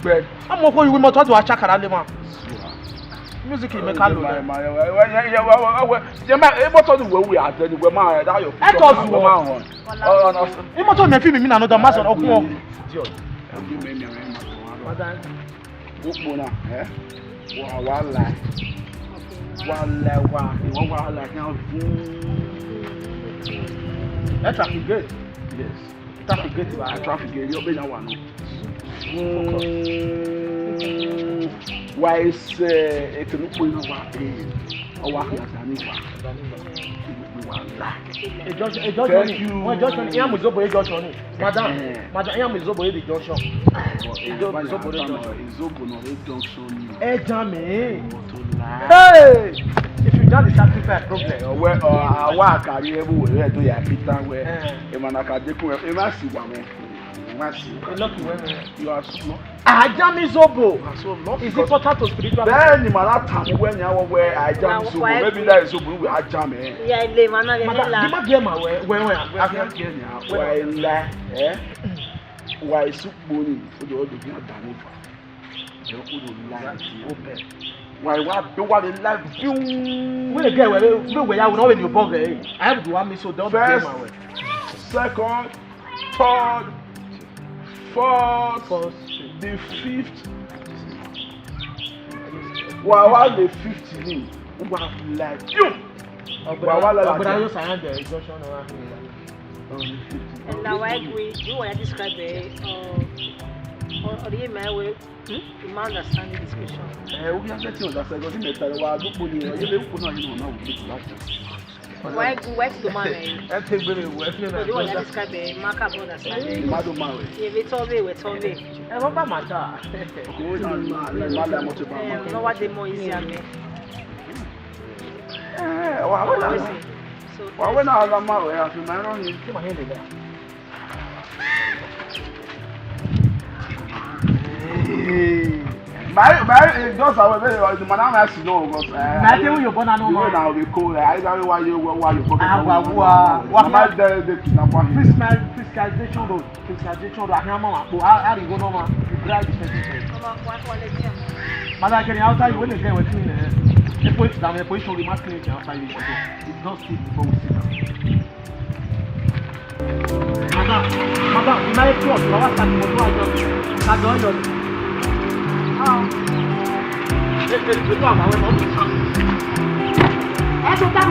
gbẹ. Ọmọ kò yìí mọ́tò tó a ṣàkàrà lè ma. Music yìí mẹ́ka lò lẹ. Ẹ ma, ẹ mọ́tò ni wẹ wẹ adẹ ni wẹ ma, ẹ da yọ. Ẹ tọ sùn. Wẹ ma hàn. Imoto mẹ fi mi mi na no da ma sọ ọkun o. Idiot. Madam. Ukpo na, eh? Wa, wa la. Wa la, wa, wa, wa la, kí wọ́n fún. Ẹ traffic gate. Yes. Traffic gate, wa. Traffic gate, yọ bẹ ya wa nọ. Wa ẹsẹ, ekene ukpo na wa, eh, ọ wa fi ada ni wa. Wa la. Junction, junction ni. Thank you. Wọ́n junction ni. Iyan mu zobo ye junction ni. Madam, eh, madam, iyan mu zobo ye the junction. Izo-, zobo ye junction. Izobo nọ ye junction ni. Ẹ jam mẹ. Hey! If you jam the sacrifice problem. Eh, wẹ, ọ, awa kari ebu wẹ do ya pita wẹ. Eh. Emana ka de kun, e ma si wa mẹ. E ma si. E lucky wẹ mẹ. You are so lucky. Ajami zobo. Is important to spiritual. Bẹ́ẹ̀ ni màá ta mú wẹ́ni àwọ̀ wẹ́ ajami zobo. Maybe that is zobo wẹ́ ajami. Ìyá ilé màá náà lè la. Madam, di ma gẹ ma wẹ wẹ wẹ. Wẹ wẹ wẹ la, eh? Wa isu kponi, o do do gbe da ni fa. Yo, o do la. Open. Wa wa do wa le la view. Wẹ gẹ wẹ wẹ wẹ ya wẹ no wẹ ni obọ gẹ. I have to want me so don't be my way. Second, third, fourth, the fifth. Wa wa le fifth ni. Wa like you. Wa wa la. Ọgbẹrẹ yo sa yan de junction na wa. And now I agree. You want to describe it? Or, or, or the man will. Hmm? You might understand the description. Eh, we can get you understand. Because you may tell wa look for you. You look for now. You know now we look like. Why go west to man? Eh? Ẹ ti gbére wọ, ẹ ti gbére wọ. Ojú ọ̀yá describe ẹ̀, mark up understand ẹ̀. Ìmádùn máa wẹ̀. Èmi tọ́ bẹ́ẹ̀ wẹ̀ tọ́ bẹ́ẹ̀. Ẹ wọ́n bá màá tà. Ọkùnrin náà máa lè máa lè mọ́tò bá máa. Ẹ lọ́wọ́ dé mọ́ easy àmì. Ẹ wà wẹ́ náà. Wà wẹ́ náà la máa wẹ̀ àfi máa rán ni. Kí màá yẹn lè dá? My, my, eh, just how the man am ask you, no, but, eh, my thing with your brother no more. Now we call, eh, I don't know why you, why, why you forget. Ah, wa, wa, wa, my dad, they kidnap one. Please, my fiscalization road, fiscalization road. I can't, mama, but I, I go no man. You drive the person. Mama, why, why let you? Mother, can you outside you when you get with me? Eh, the point down, the position we must clean outside you. It's not still before we sit down. Madam, madam, my God, you are standing for two hours. Ka dọ yọ. Ah. Ẹ, ẹ, ẹ, ẹ, ẹ, ẹ, ẹ, ẹ, ẹ, ẹ,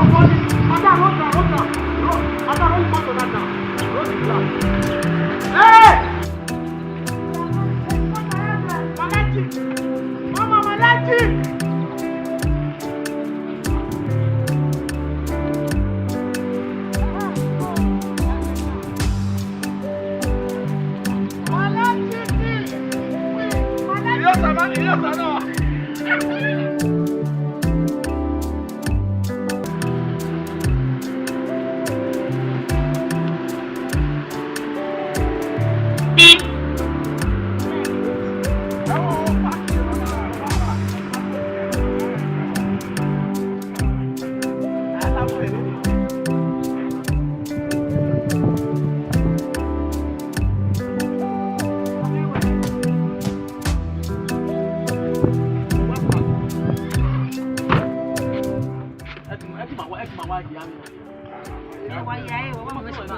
hold on, hold on. Ro-, madam, roll the motor that down. Roll the glass. Hey! Malachi! Mama, Malachi!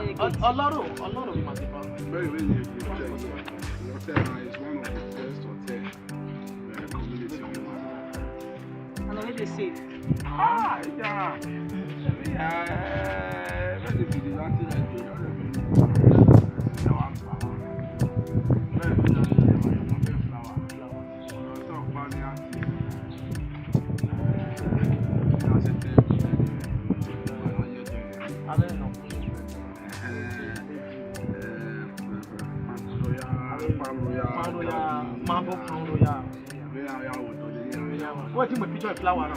Ọlọrọ, Ọlọrọ ni ma ti ba. Very, very good. Hotel na is one of the best hotel in the community. And already safe. Ah, yeah. Yeah, very good. That thing I do, you know. Wetin my picture flower now?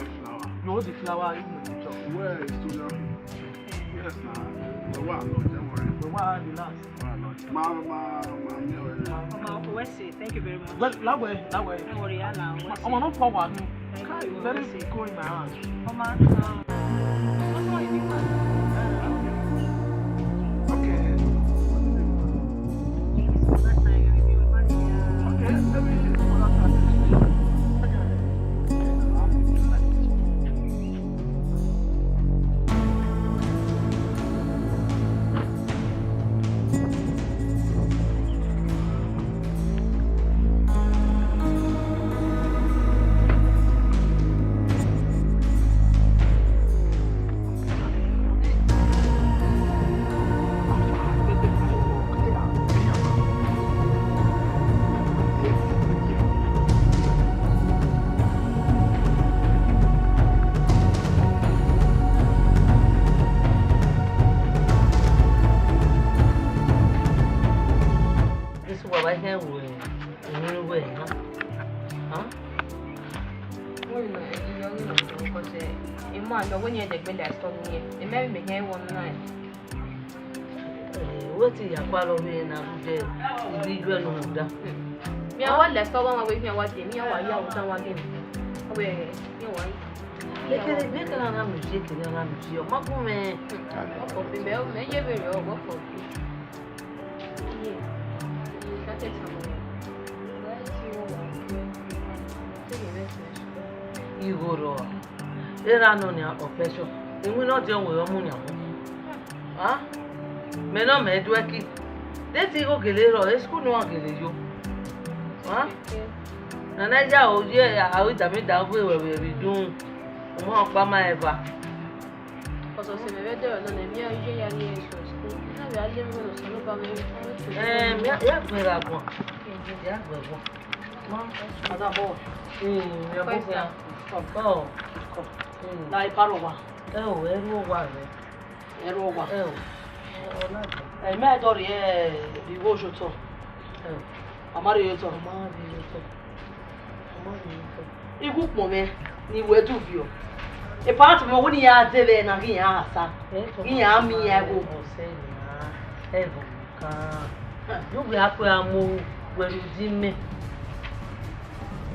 You hold the flower, you my picture. Where is Toya? Yes, na. We wa lodge, don't worry. We wa relax. We wa lodge. Ma, ma, ma, mi o. Mama, we say thank you very much. Well, that way, that way. Don't worry, Allah. Ọmọ no power ni. Thank you. Very cool in my hand. Mama, um, what's wrong with you? Okay. Okay, let me. Esi uwa vbe họn wẹ emwi ne uwẹ na. Huh? Wẹ na, ẹ ghi yọ ghi nọ, because, eh, emwa nọ wẹ ne irẹn dẹgbe la store ni, emẹ vbe mẹ họn wọ na. Eh, wẹ te ya kpa lọ vbe na rhunmwuda ibi iduẹ ne u rhunmwuda. Mẹ a wa la store ọmwa wẹ mẹ a wa dee, mẹ a wa ya ota wa dee. Wẹ, mẹ a wa yi. Ekene, mẹ kere na mu isi, ekene na mu isi, ọ ma gun mwẹ. Ọkọ fi mẹ, mẹ ye vberriọ, ọkọ fi. Igho rrọọ, erha nọ nian operation, iwinna ọdiọn wẹ ọ mu nian mu. Ah, mẹ nọ mẹ do ẹki, de te igho gele rrọọ, school ne uwa gele yo. Ah, nana ya o ye aro idamweda vbe wẹ vbe vbe dun, u ma ọkpa ma eva. Ọsọse mẹ vbe dọrọ nọ nẹ, mẹ iye ya rrie eso school. Na vbe a lele vbe Osanobua mwẹ. Eh, mẹ ya, ya gbẹn gha guan. Ya gbẹn guan. Ma, ada bọ. Hmm, ya bọ. First time. Come. Oh. Come. Hmm. Na ipa rọ wa. Ẹ o, ẹrhu owa rẹ. Ẹrhu owa. Ẹ o. Ọ na gbẹn. Ẹ, mẹ dọ rhie igho oshotọ. Ẹ o. A ma rhie otọ. A ma rhie otọ. Igho ukpọn mwẹ ne I wẹ du viọ. Epa te mwẹ wẹ ne iran dee vbe na ghi iran sa. Ghi iran miẹn iran igho. Ọsẹ nian, ẹvbo kan. Yọ wẹ a kue a mu wẹ ru di mẹ.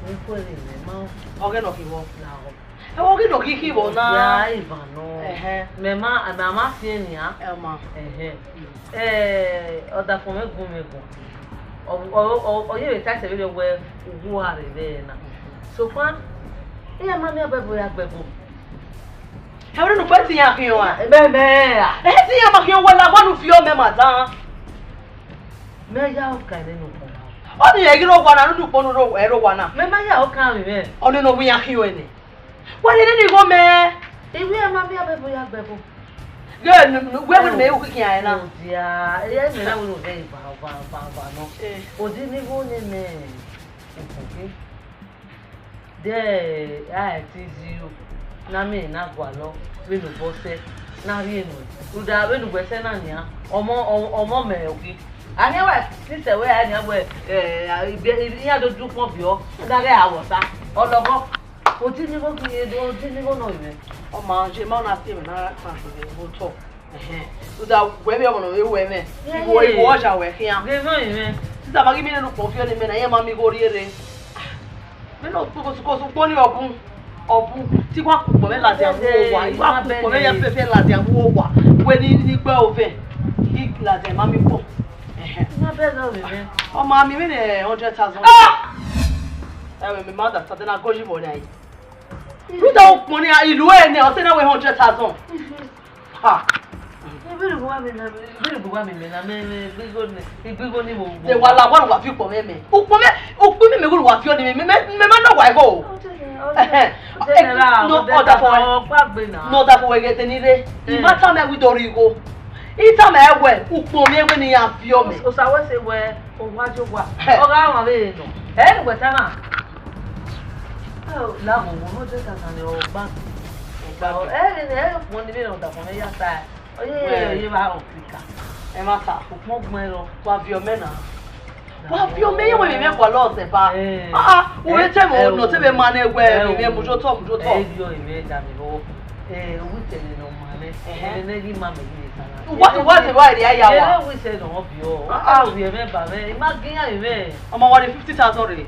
Ni kue re mẹ ma. Ọghe nọ khin vbọ. Na họ. Ẹ wọ ghi nọ khin khin vbọ na. Ya ivan nọ. Ẹhẹn. Mẹ ma, mẹ ma fiẹn nian. Ẹ ma. Ẹhẹn. Eh, ọdafẹn mwẹ gun mwẹ guan. Ọ, ọ, ọ, ọ ye vbe ta ẹsẹ vberriọ wẹ uwu a rre vbe na. Sokpan, iran ma miẹn ọbẹbọ ya gbe ẹbọ. Ẹ wẹ ne ukpẹ te iran khian a? Mẹ, mẹ a. Ẹ te iran ma khian wẹ la, wẹ ne u fi ọmọ ma dan. Mẹ ya ọka ẹre ne ukpọn na. Ọ ni ẹ ghi rre owa na, ne ukpọn ne ẹ rre owa na. Mẹ ma ya ọka mwẹ. Ọ ni ne ọ wẹ iran khian ẹre. Wẹ rhie nene igho mẹ. Iwẹ ma miẹn ọbẹbọ ya gbe ẹbọ. Ghe ne, ne, wẹ wẹ ne mẹ ru khian ẹre na. Odia, ẹ mẹ na wẹ ne ọ vẹ eva, eva, eva, eva nọ. Eh. Odi ne igho ne mẹ. Oke. De a ti zi ro. Na mẹ na gualọ vbene obọ sẹ na rhie nọ. Rhunmwuda vbene uwẹ sẹ na nian, ọmọ, ọmọ, ọmọ mẹ oke. A khian wa sisẹ wẹ a nian wẹ, eh, iran do du ukpọn viọ, na ghẹ a wọ sa. Ọ lọghọ. Odi ni igho khin, odi ni igho nọ mwẹ. Ọ ma je ma na tie mwẹ na kpa vbe otọ. Ẹhẹn. Rhunmwuda wẹ vbe ọmọ nọ vbe wẹ mwẹ. Igho, igho ọja wẹ khian. Ghe nọ mwẹ. Sisa ma ghi mi nene ukpọn viọ ne mẹ na, iran ma miẹn igho rhie rre. Mẹ nọ kosokoso ukpọn ni ọ bun. Ọ bun. Te I wa ku ukpọn mwẹ ladian vbe uwu owa. I wa ku ukpọn mwẹ ya fẹfẹ ladian vbe uwu owa. Wẹ ni, ni gbe ovẹn. I ladian ma miẹn ukpọn. Ẹhẹn. Ma bẹ lọ vbe mwẹ. Ọ ma miẹn mwẹ ne hundred thousand. Ah! Ẹ wẹ, mẹ ma da sa de na gọji vbọ na yi. Rhunmwuda ukpọn ni, ilu ẹre nẹ, ọ sẹ na wẹ hundred thousand. Ha. Ibirigho wa mẹ na, ibirigho wa mẹ mẹ na, mẹ, mẹ, igho ni, igho ni vbo vbo. De wa la wa wa fi ukpọn mwẹ mẹ. Ukpọn mwẹ, ukpọn mwẹ mẹ gho wa fi ọni mẹ, mẹ, mẹ, mẹ ma nọ wa igho. Ọ dẹ, ọ dẹ, ẹhẹn, ọ dẹ, no, ọ da fọ wẹ. Ọ gbagbe na. No, ọ da fọ wẹ ghe te ni rre. Eh. I ma tama wẹ do rri igho. I tama wẹ, ukpọn mwẹ wẹ ne I ya fi ọ mẹ. Osa wẹ sẹ wẹ, owa je owa. Hẹ. Ọ gha wan vbe nọ. Ẹ ne wẹ ta na. Ẹ o, la ghọghọ, no de ta na ni ọ gbagbe. Ọ gbagbe. Ẹ ne, ẹ ne ukpọn ni vbe nọ da fọ mwẹ ya ta. Oye, oye, vbe aro kika. Ẹ ma ta. Ukpọn gbẹn rọ. Wa viọ mẹ na. Wa viọ mẹ, ye wẹ mẹ gualọ ọsẹ ba. Eh. Ah, ah, u vbe tẹ mwẹ, eh, nọ te vbe ma nẹ wẹ, eh, mẹ, mẹ, mu jotọ, mu jotọ. Eh, viọ mẹ da mẹ vbọ. Eh, u vbe tẹ nẹ nọ ma mẹ. Ẹhẹn. Ẹ nẹ ghi ma mẹ ghi vbe ta na. What, what, what area ya wa? Ẹ vbe wẹ sẹ nọ viọ. Ah, ah. Ọ viọ mẹ ba mẹ, I ma ghi ya mẹ. Ọmọ wa de fifty thousand rre.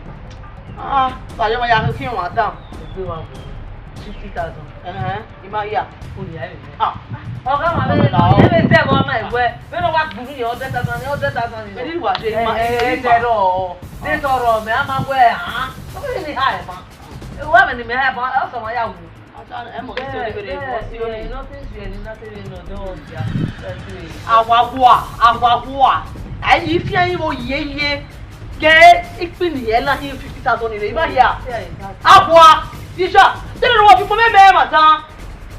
Ah, ah, sa ye ma ya khin wa dan. Egbe wa bo. Fifty thousand. Ẹhẹn. I ma ya. Oya ẹre. Ah. Ọga ma vbe nọ, ẹ vbe tẹ vbe ọna ẹwẹ. Vbene ọ wa gburu ye hundred thousand, hundred thousand ni. Eni wa je ma, eh, eh, eni wa. Tẹrọ. De tọrọ mẹ a ma wẹ, ah. Ọ vbe ni ha ẹmwa. Wa vbe ni mẹ ha ẹmwa, ọ sẹ ọmwa ya wu. Ata, ẹ mọ, isi oni vbe rre, isi oni. Nothing to any, nothing to any, no, don't worry. Awa gua, awa gua. Ai, ifian yi vbe yeye. Ke ikpini ye la hin fifty thousand ni re, I ma hia. Awa, Isha, tell her what you come me, madam.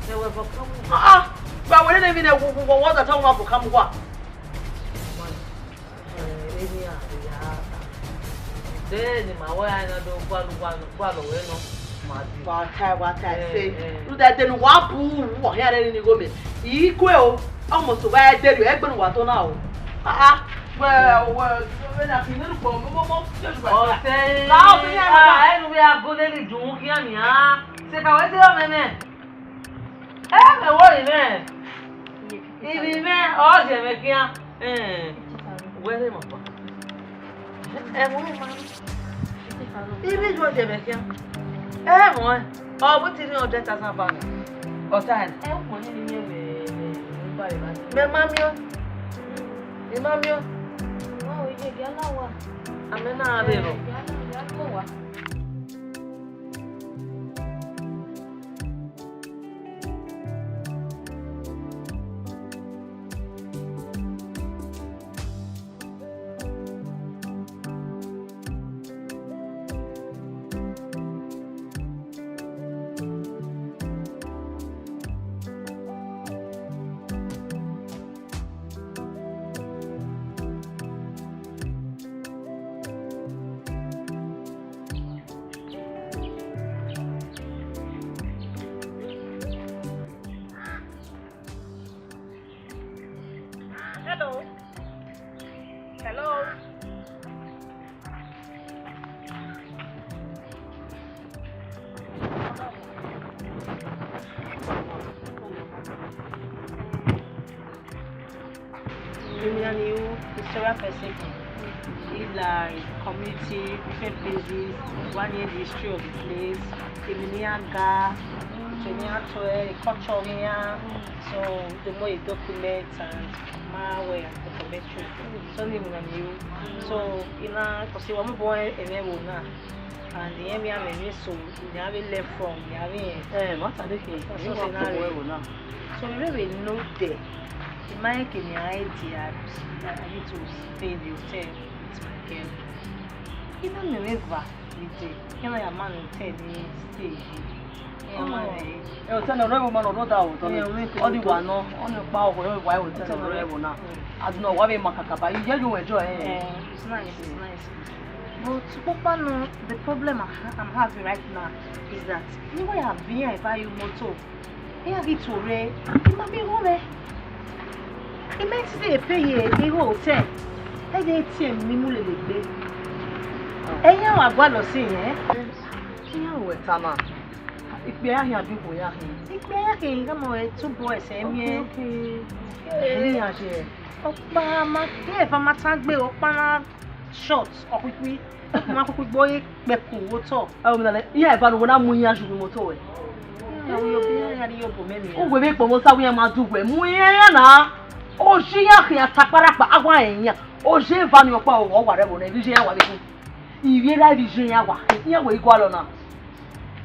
They were for coming. Ah, ah. But we didn't even know what the town was for come what. Then ma wẹ a na do gua lu, gua lu, gua lu wẹ nọ, ma di. Wa ta, wa ta, eh, say, eh. Lu da denu wa bu, wa hia re ni go me. I kue o, almost wa de ru, egbe nu wa to na o. Ah, ah. Wẹ, wẹ, wẹ na fi nínú pọ̀ mọ́, mọ́, mọ́, yóò ṣùgbọ́n. Ọ̀sẹ̀ yìí, la ọ̀sẹ̀ yìí, ah, ẹnu wẹ agolo ni dùn kí á nìyà. Ṣe kàwé sí ọmọ ẹ̀mẹ́. Ẹ mẹ wo ri mẹ. Iri mẹ, ọ jẹ mẹ khian. Eh, wẹ rhe mọ pa. Ẹ mọ ma. Iri ju ọ jẹ mẹ khian. Ẹ mọ ẹ. Ọ bu ti ni ọdẹ ta san ba. Ọ ta ẹ. Ẹ kò ní ní mẹ mẹ mẹ ba ẹ ba. Mẹ ma miọ. Ẹ ma miọ. Wa o ye gẹ la wa. Amẹ na rre rọ. Gẹ la, gẹ la wa. Hello. Hello. Emi na ni ru historical perspective, like community, different places, one year the history of the place, emi ne iran ga, to eni iran tour, culture iran, so the more a document and ma wẹ documentary. So ni emi na ni ru. So, I na, cause wa mu bo ẹmwẹ ẹvbo na. And irẹn vbe a mwẹ emwi eso ne a vbe learn from, ne a vbe rẹn. Eh, ma ta dekẹe, ọsọse na rre. So, I vbe vbe know there, I ma rẹn ke ne a idea, I need to stay in the hotel with my girl. I na miẹn mwẹ eva ni there, iran na ya ma ne hotel ni stay ye. Iran ma rẹn. Eh, hotel na, ọ rre ẹvbo ma nọ, ọ rre ọdaro, ọ ni wa nọ, ọ ni ọkpa ọhọ, ọ wa hotel na, ọ rre ẹvbo na. As in, ọ wa vbe ma kakaba, iye yo enjoy, eh. Eh, it's nice, it's nice. But kpokpano, the problem I ha-, I'm having right now is that ni wẹ ya viọ iran eva ye moto, iran ghi tuorre, I ma miẹn igho mwẹ. I ma te pay ye igho hotel, ẹ ghe A T M ni mu lele egbe. Ẹ iran wa gualọ sin yẹn. Iran wẹ tama. Ikpia ya khian, bi ikhuo ya khian. Ikpia ya khian, I khama wẹ two boys, ẹ miẹn. Okay, okay. Ẹ iran ye. Ọkpa ma, ẹ eva ma tangbe, ọkpa na short, ọ khuikhui. Ma khuikhui gbe ọre kpẹku vbe otọ. Ẹ, ominanẹ, iran eva ne uwẹ na mu iran yu vbe moto wẹ. Iran wẹ obọ iran, iran ni ye obọ mẹ ni. Uwẹ vbe kpọnmwẹ Osa wẹ iran ma du uwẹ, mu iran iran na. Oji iran khian ta kparakpa, a wa rẹn iran. Oji eva ni ọkpa ọ wa rre ẹvbo na, ivbi iye iran wa vbe khin. Ivbi erha ivbi iye iran wa, iran wẹ i gualọ na.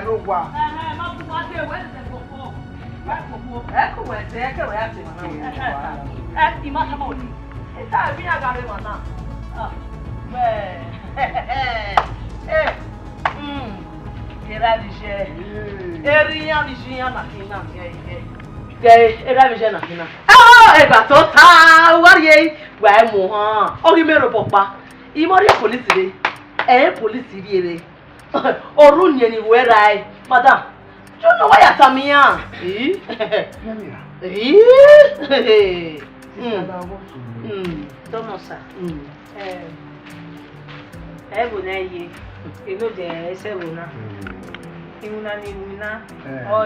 ẹre owa. Ẹhẹn, ma bu wa de, wẹ de fofo. Wẹ fofo. Ẹ ke wẹ de, ẹ ke wẹ ya te emwa na wẹ. Ẹ, I ma tama odi. Ita emwi iran gha rre emwa na. Ah, wẹ. Eh. Mm. Erha vbe iye. Erha iran vbe iye iran na khin na. Gẹ, erha vbe iye na khin na. Ah, ẹba tota, uwa rhie, wa mu han. Ọ ghi mẹ rhobọ kpa. I mwẹ rhie police rre. Ẹ, police rhie rre. Ọ rhie uniẹn ni wẹ rae. Madam, do you know why you tell me, ah? Eh? Ii. Mm. Mm. Thomas, sir. Mm. Eh, ẹvbo ne I ye, I no de ẹsẹ ẹvbo na. Mm. Iwinna ne I winna, eh, ọ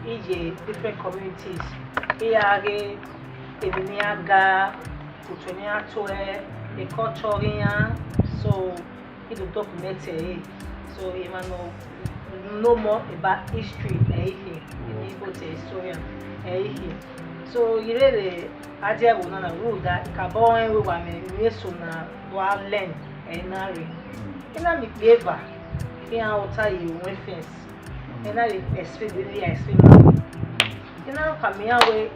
i ye different communities. Iran ghe emwi ne iran ga, otu ne iran toẹe, culture iran. So, I do document ẹre. So, emwa ne know more about history, ẹ i khin, emwi both historian, ẹ i khin. So, I rherhe a die ẹvbo na na rhunmwuda, kabọ rẹn wẹ wa mwẹ emwi eso na wa learn, ẹ i na rre. I na miẹn ikpia eva, iran ọta ye owẹn fence. I na re explain the way I explain. I na khama iran wẹ,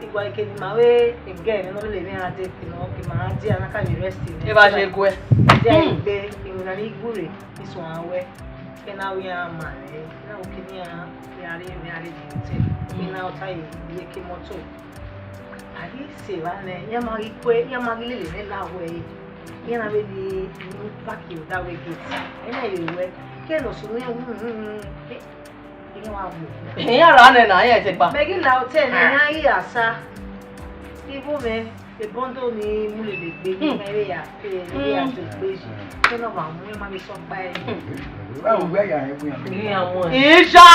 igua eke ne ima vbe egẹ ne ọ lele emwi iran dee, ne ọ ke ma dia na ka vbe rest in. Eva je guẹ. Dia egbe, iwinna ni gure, I suẹn wẹ, ke na wẹ iran ma rẹ, na wẹ ke ne iran ya rrie emwi iran rrie hotel, ke na ọta ye, ye ke motor. A ghi sẹ evba nẹ, iran ma ghi kue, iran ma ghi lele mwẹ la wẹ, iran na vbe ni park ye odaro gate. Ẹ na ye wẹ, ke ne ọ sunu iran, hmm, hmm, hmm, hmm. Iran wa wu. Iran ra nẹ na, iran ẹsẹ gba. Mẹ ghi la hotel nẹ, iran ghi gha sa. Igho mwẹ, ebondo ni mu lele egbe, hmm, iran vbe ya, eh, iran vbe ya do egbe yi. Ke ne ọ ma mu, iran ma vbe sẹ ọkpa ẹre. Hmm. Wa wu ya, ya, ya, ya. Iran mu. Isha!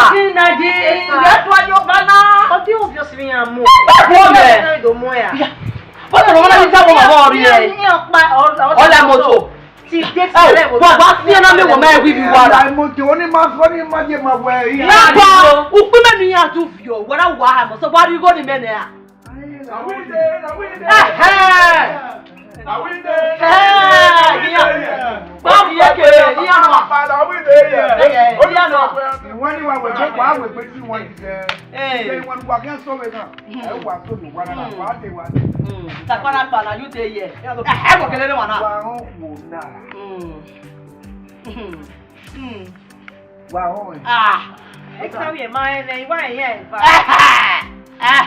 Ọdin na yi, epa, iran tu ayo ba na. Ọdin obvious vbe iran mu. Ẹ gba kuọ mẹ. Iran do mu ya. Ya. Bọ́dọ̀ lọ́wọ́ láti sábọ̀ bàbá ọ̀rẹ́ ẹ̀. Iran ọkpa, ọ-, ọ-, ọ̀la mọ́tò. Ti dé ti rẹ̀ wò. Wa gba fi ẹna mi wọ mẹ wi bi wa ra. Ọ̀la mọ́tò, ó ní ma fọ́ ní ma jẹ ma wẹ. Ìyá gba, ukpẹ mẹ ni ya tu fi ọ, wẹ ra wa ha mọ, so wa ri go ni mẹ nẹ a. Awide, awide. Ẹhẹ. Awide. Ẹhẹ, ìyá. Ba mi ye kere, ìyá nọ. Awide, ìyá. Ẹhẹ, ìyá nọ. Ìwọ ni wa wẹ pé, wa wẹ pé tí wọn ti jẹ. Eh. Ṣé ìwọ ni wa kẹ́ sọ wẹ náà? Hmm. Ẹ wà tó mi wá náà, hmm, wà á dé wa. Hmm. Takpara kpara, you dey here. Ẹ, ẹ wọ kẹlẹ ne wa na. Wa họn wo na. Hmm. Hmm. Hmm. Wa họn ẹ. Ah. Ẹ ka wiẹ ma ẹ nẹ, iwa ẹ yẹn ẹ va. Eh, eh, eh.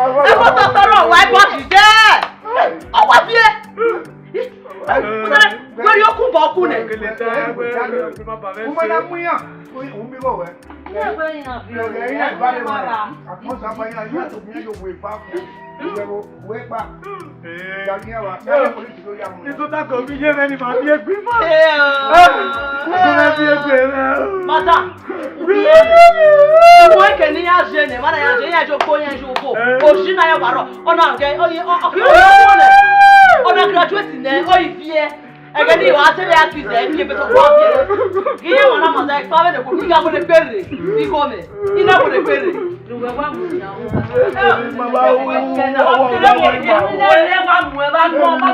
Ẹ kọ tọtọ rọ wa ẹbọ jijẹ. Ọ wa viẹ. Wẹ ri okun bọ ọkun nẹ. Uma na mu iran, u mi gho wẹ. Iran ba le ma. Akọn sa ba iran, iran to bi iran yo we pa. Iran wo we pa. Ya ni wa. Ẹ police ló yà mú. Ní tó tako mi yé mẹ́ni màá bí egbe mọ́. Ẹ ẹ. Tó fẹ́ bí egbe rẹ. Madam, ìwọ ìkẹ́ ní yà jẹ nẹ, màdà yà jẹ, yà jẹ okó, yà jẹ okó. Òṣì náà yà wà rọ. Ọ̀nà àgẹ, ọ̀yẹ, ọ̀kẹ́ ọ̀nà ọ̀nà. Ọ̀nà graduate nẹ, ọ̀yẹ fi ẹ. Ẹgẹ ni ìwà àti ẹ̀rẹ́ àti ìzẹ̀ fi ẹgbẹ́ tó kọ́ bí ẹ. Kì í yẹ wọn náà mọ̀ sẹ́, ipá bẹ́ẹ̀ kò ní ká wọlé péré. Ikọ̀ mẹ́, iná wọlé péré. Mama wu, ọwọ́ ọwọ́ ọwọ́ ìmọ̀.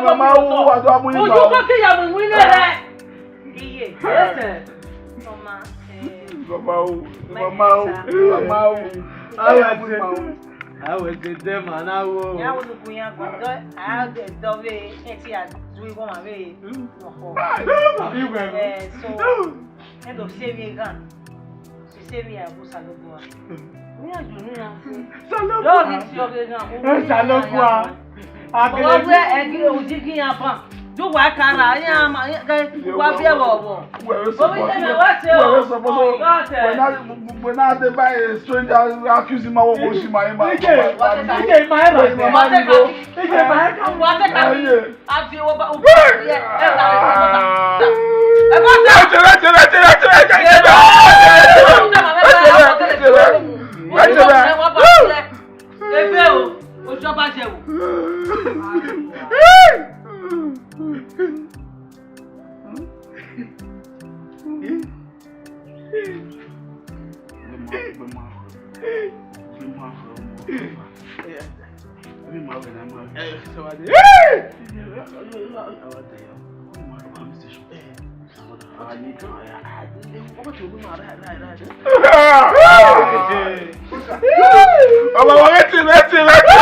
Mama wu, wà tó amú ìmọ̀. Ojú kókè yà mú ìwé rẹ̀. Iye, ẹsẹ̀. Mama, eh, Mama wu, mama wu, mama wu. Ayé àti Awe dede ma na wo. Ya wo nuku yan gbọdọ, a de dọ vbe, eti a du igho ma vbe. Iwe. Eh, so, e do se mi gan. Si se mi ya bu Osanobua. Mi ya ju ni ya se. Osanobua. Yo ni si oge gan. Osanobua. Ọwọ́ wẹ ẹgbẹ́ òjì kí yan fan. Ju wa kara, yan ma, yan ke wa fi ẹwọ wọ. Omi tẹ mẹ wá ṣe o. Wẹ na, wẹ na de ba a stranger accuse ma wo wo shi ma ma. Ike, ike ma ẹ ra. Ike ma ẹ ra. Wa tẹ ka mi. A fi wo ba, wo ba, ẹ ra. Ẹ bá tẹ. Ebe o, ojú ọba jẹ o. Ọmọ wọn, ẹ ti, ẹ ti, ẹ ti.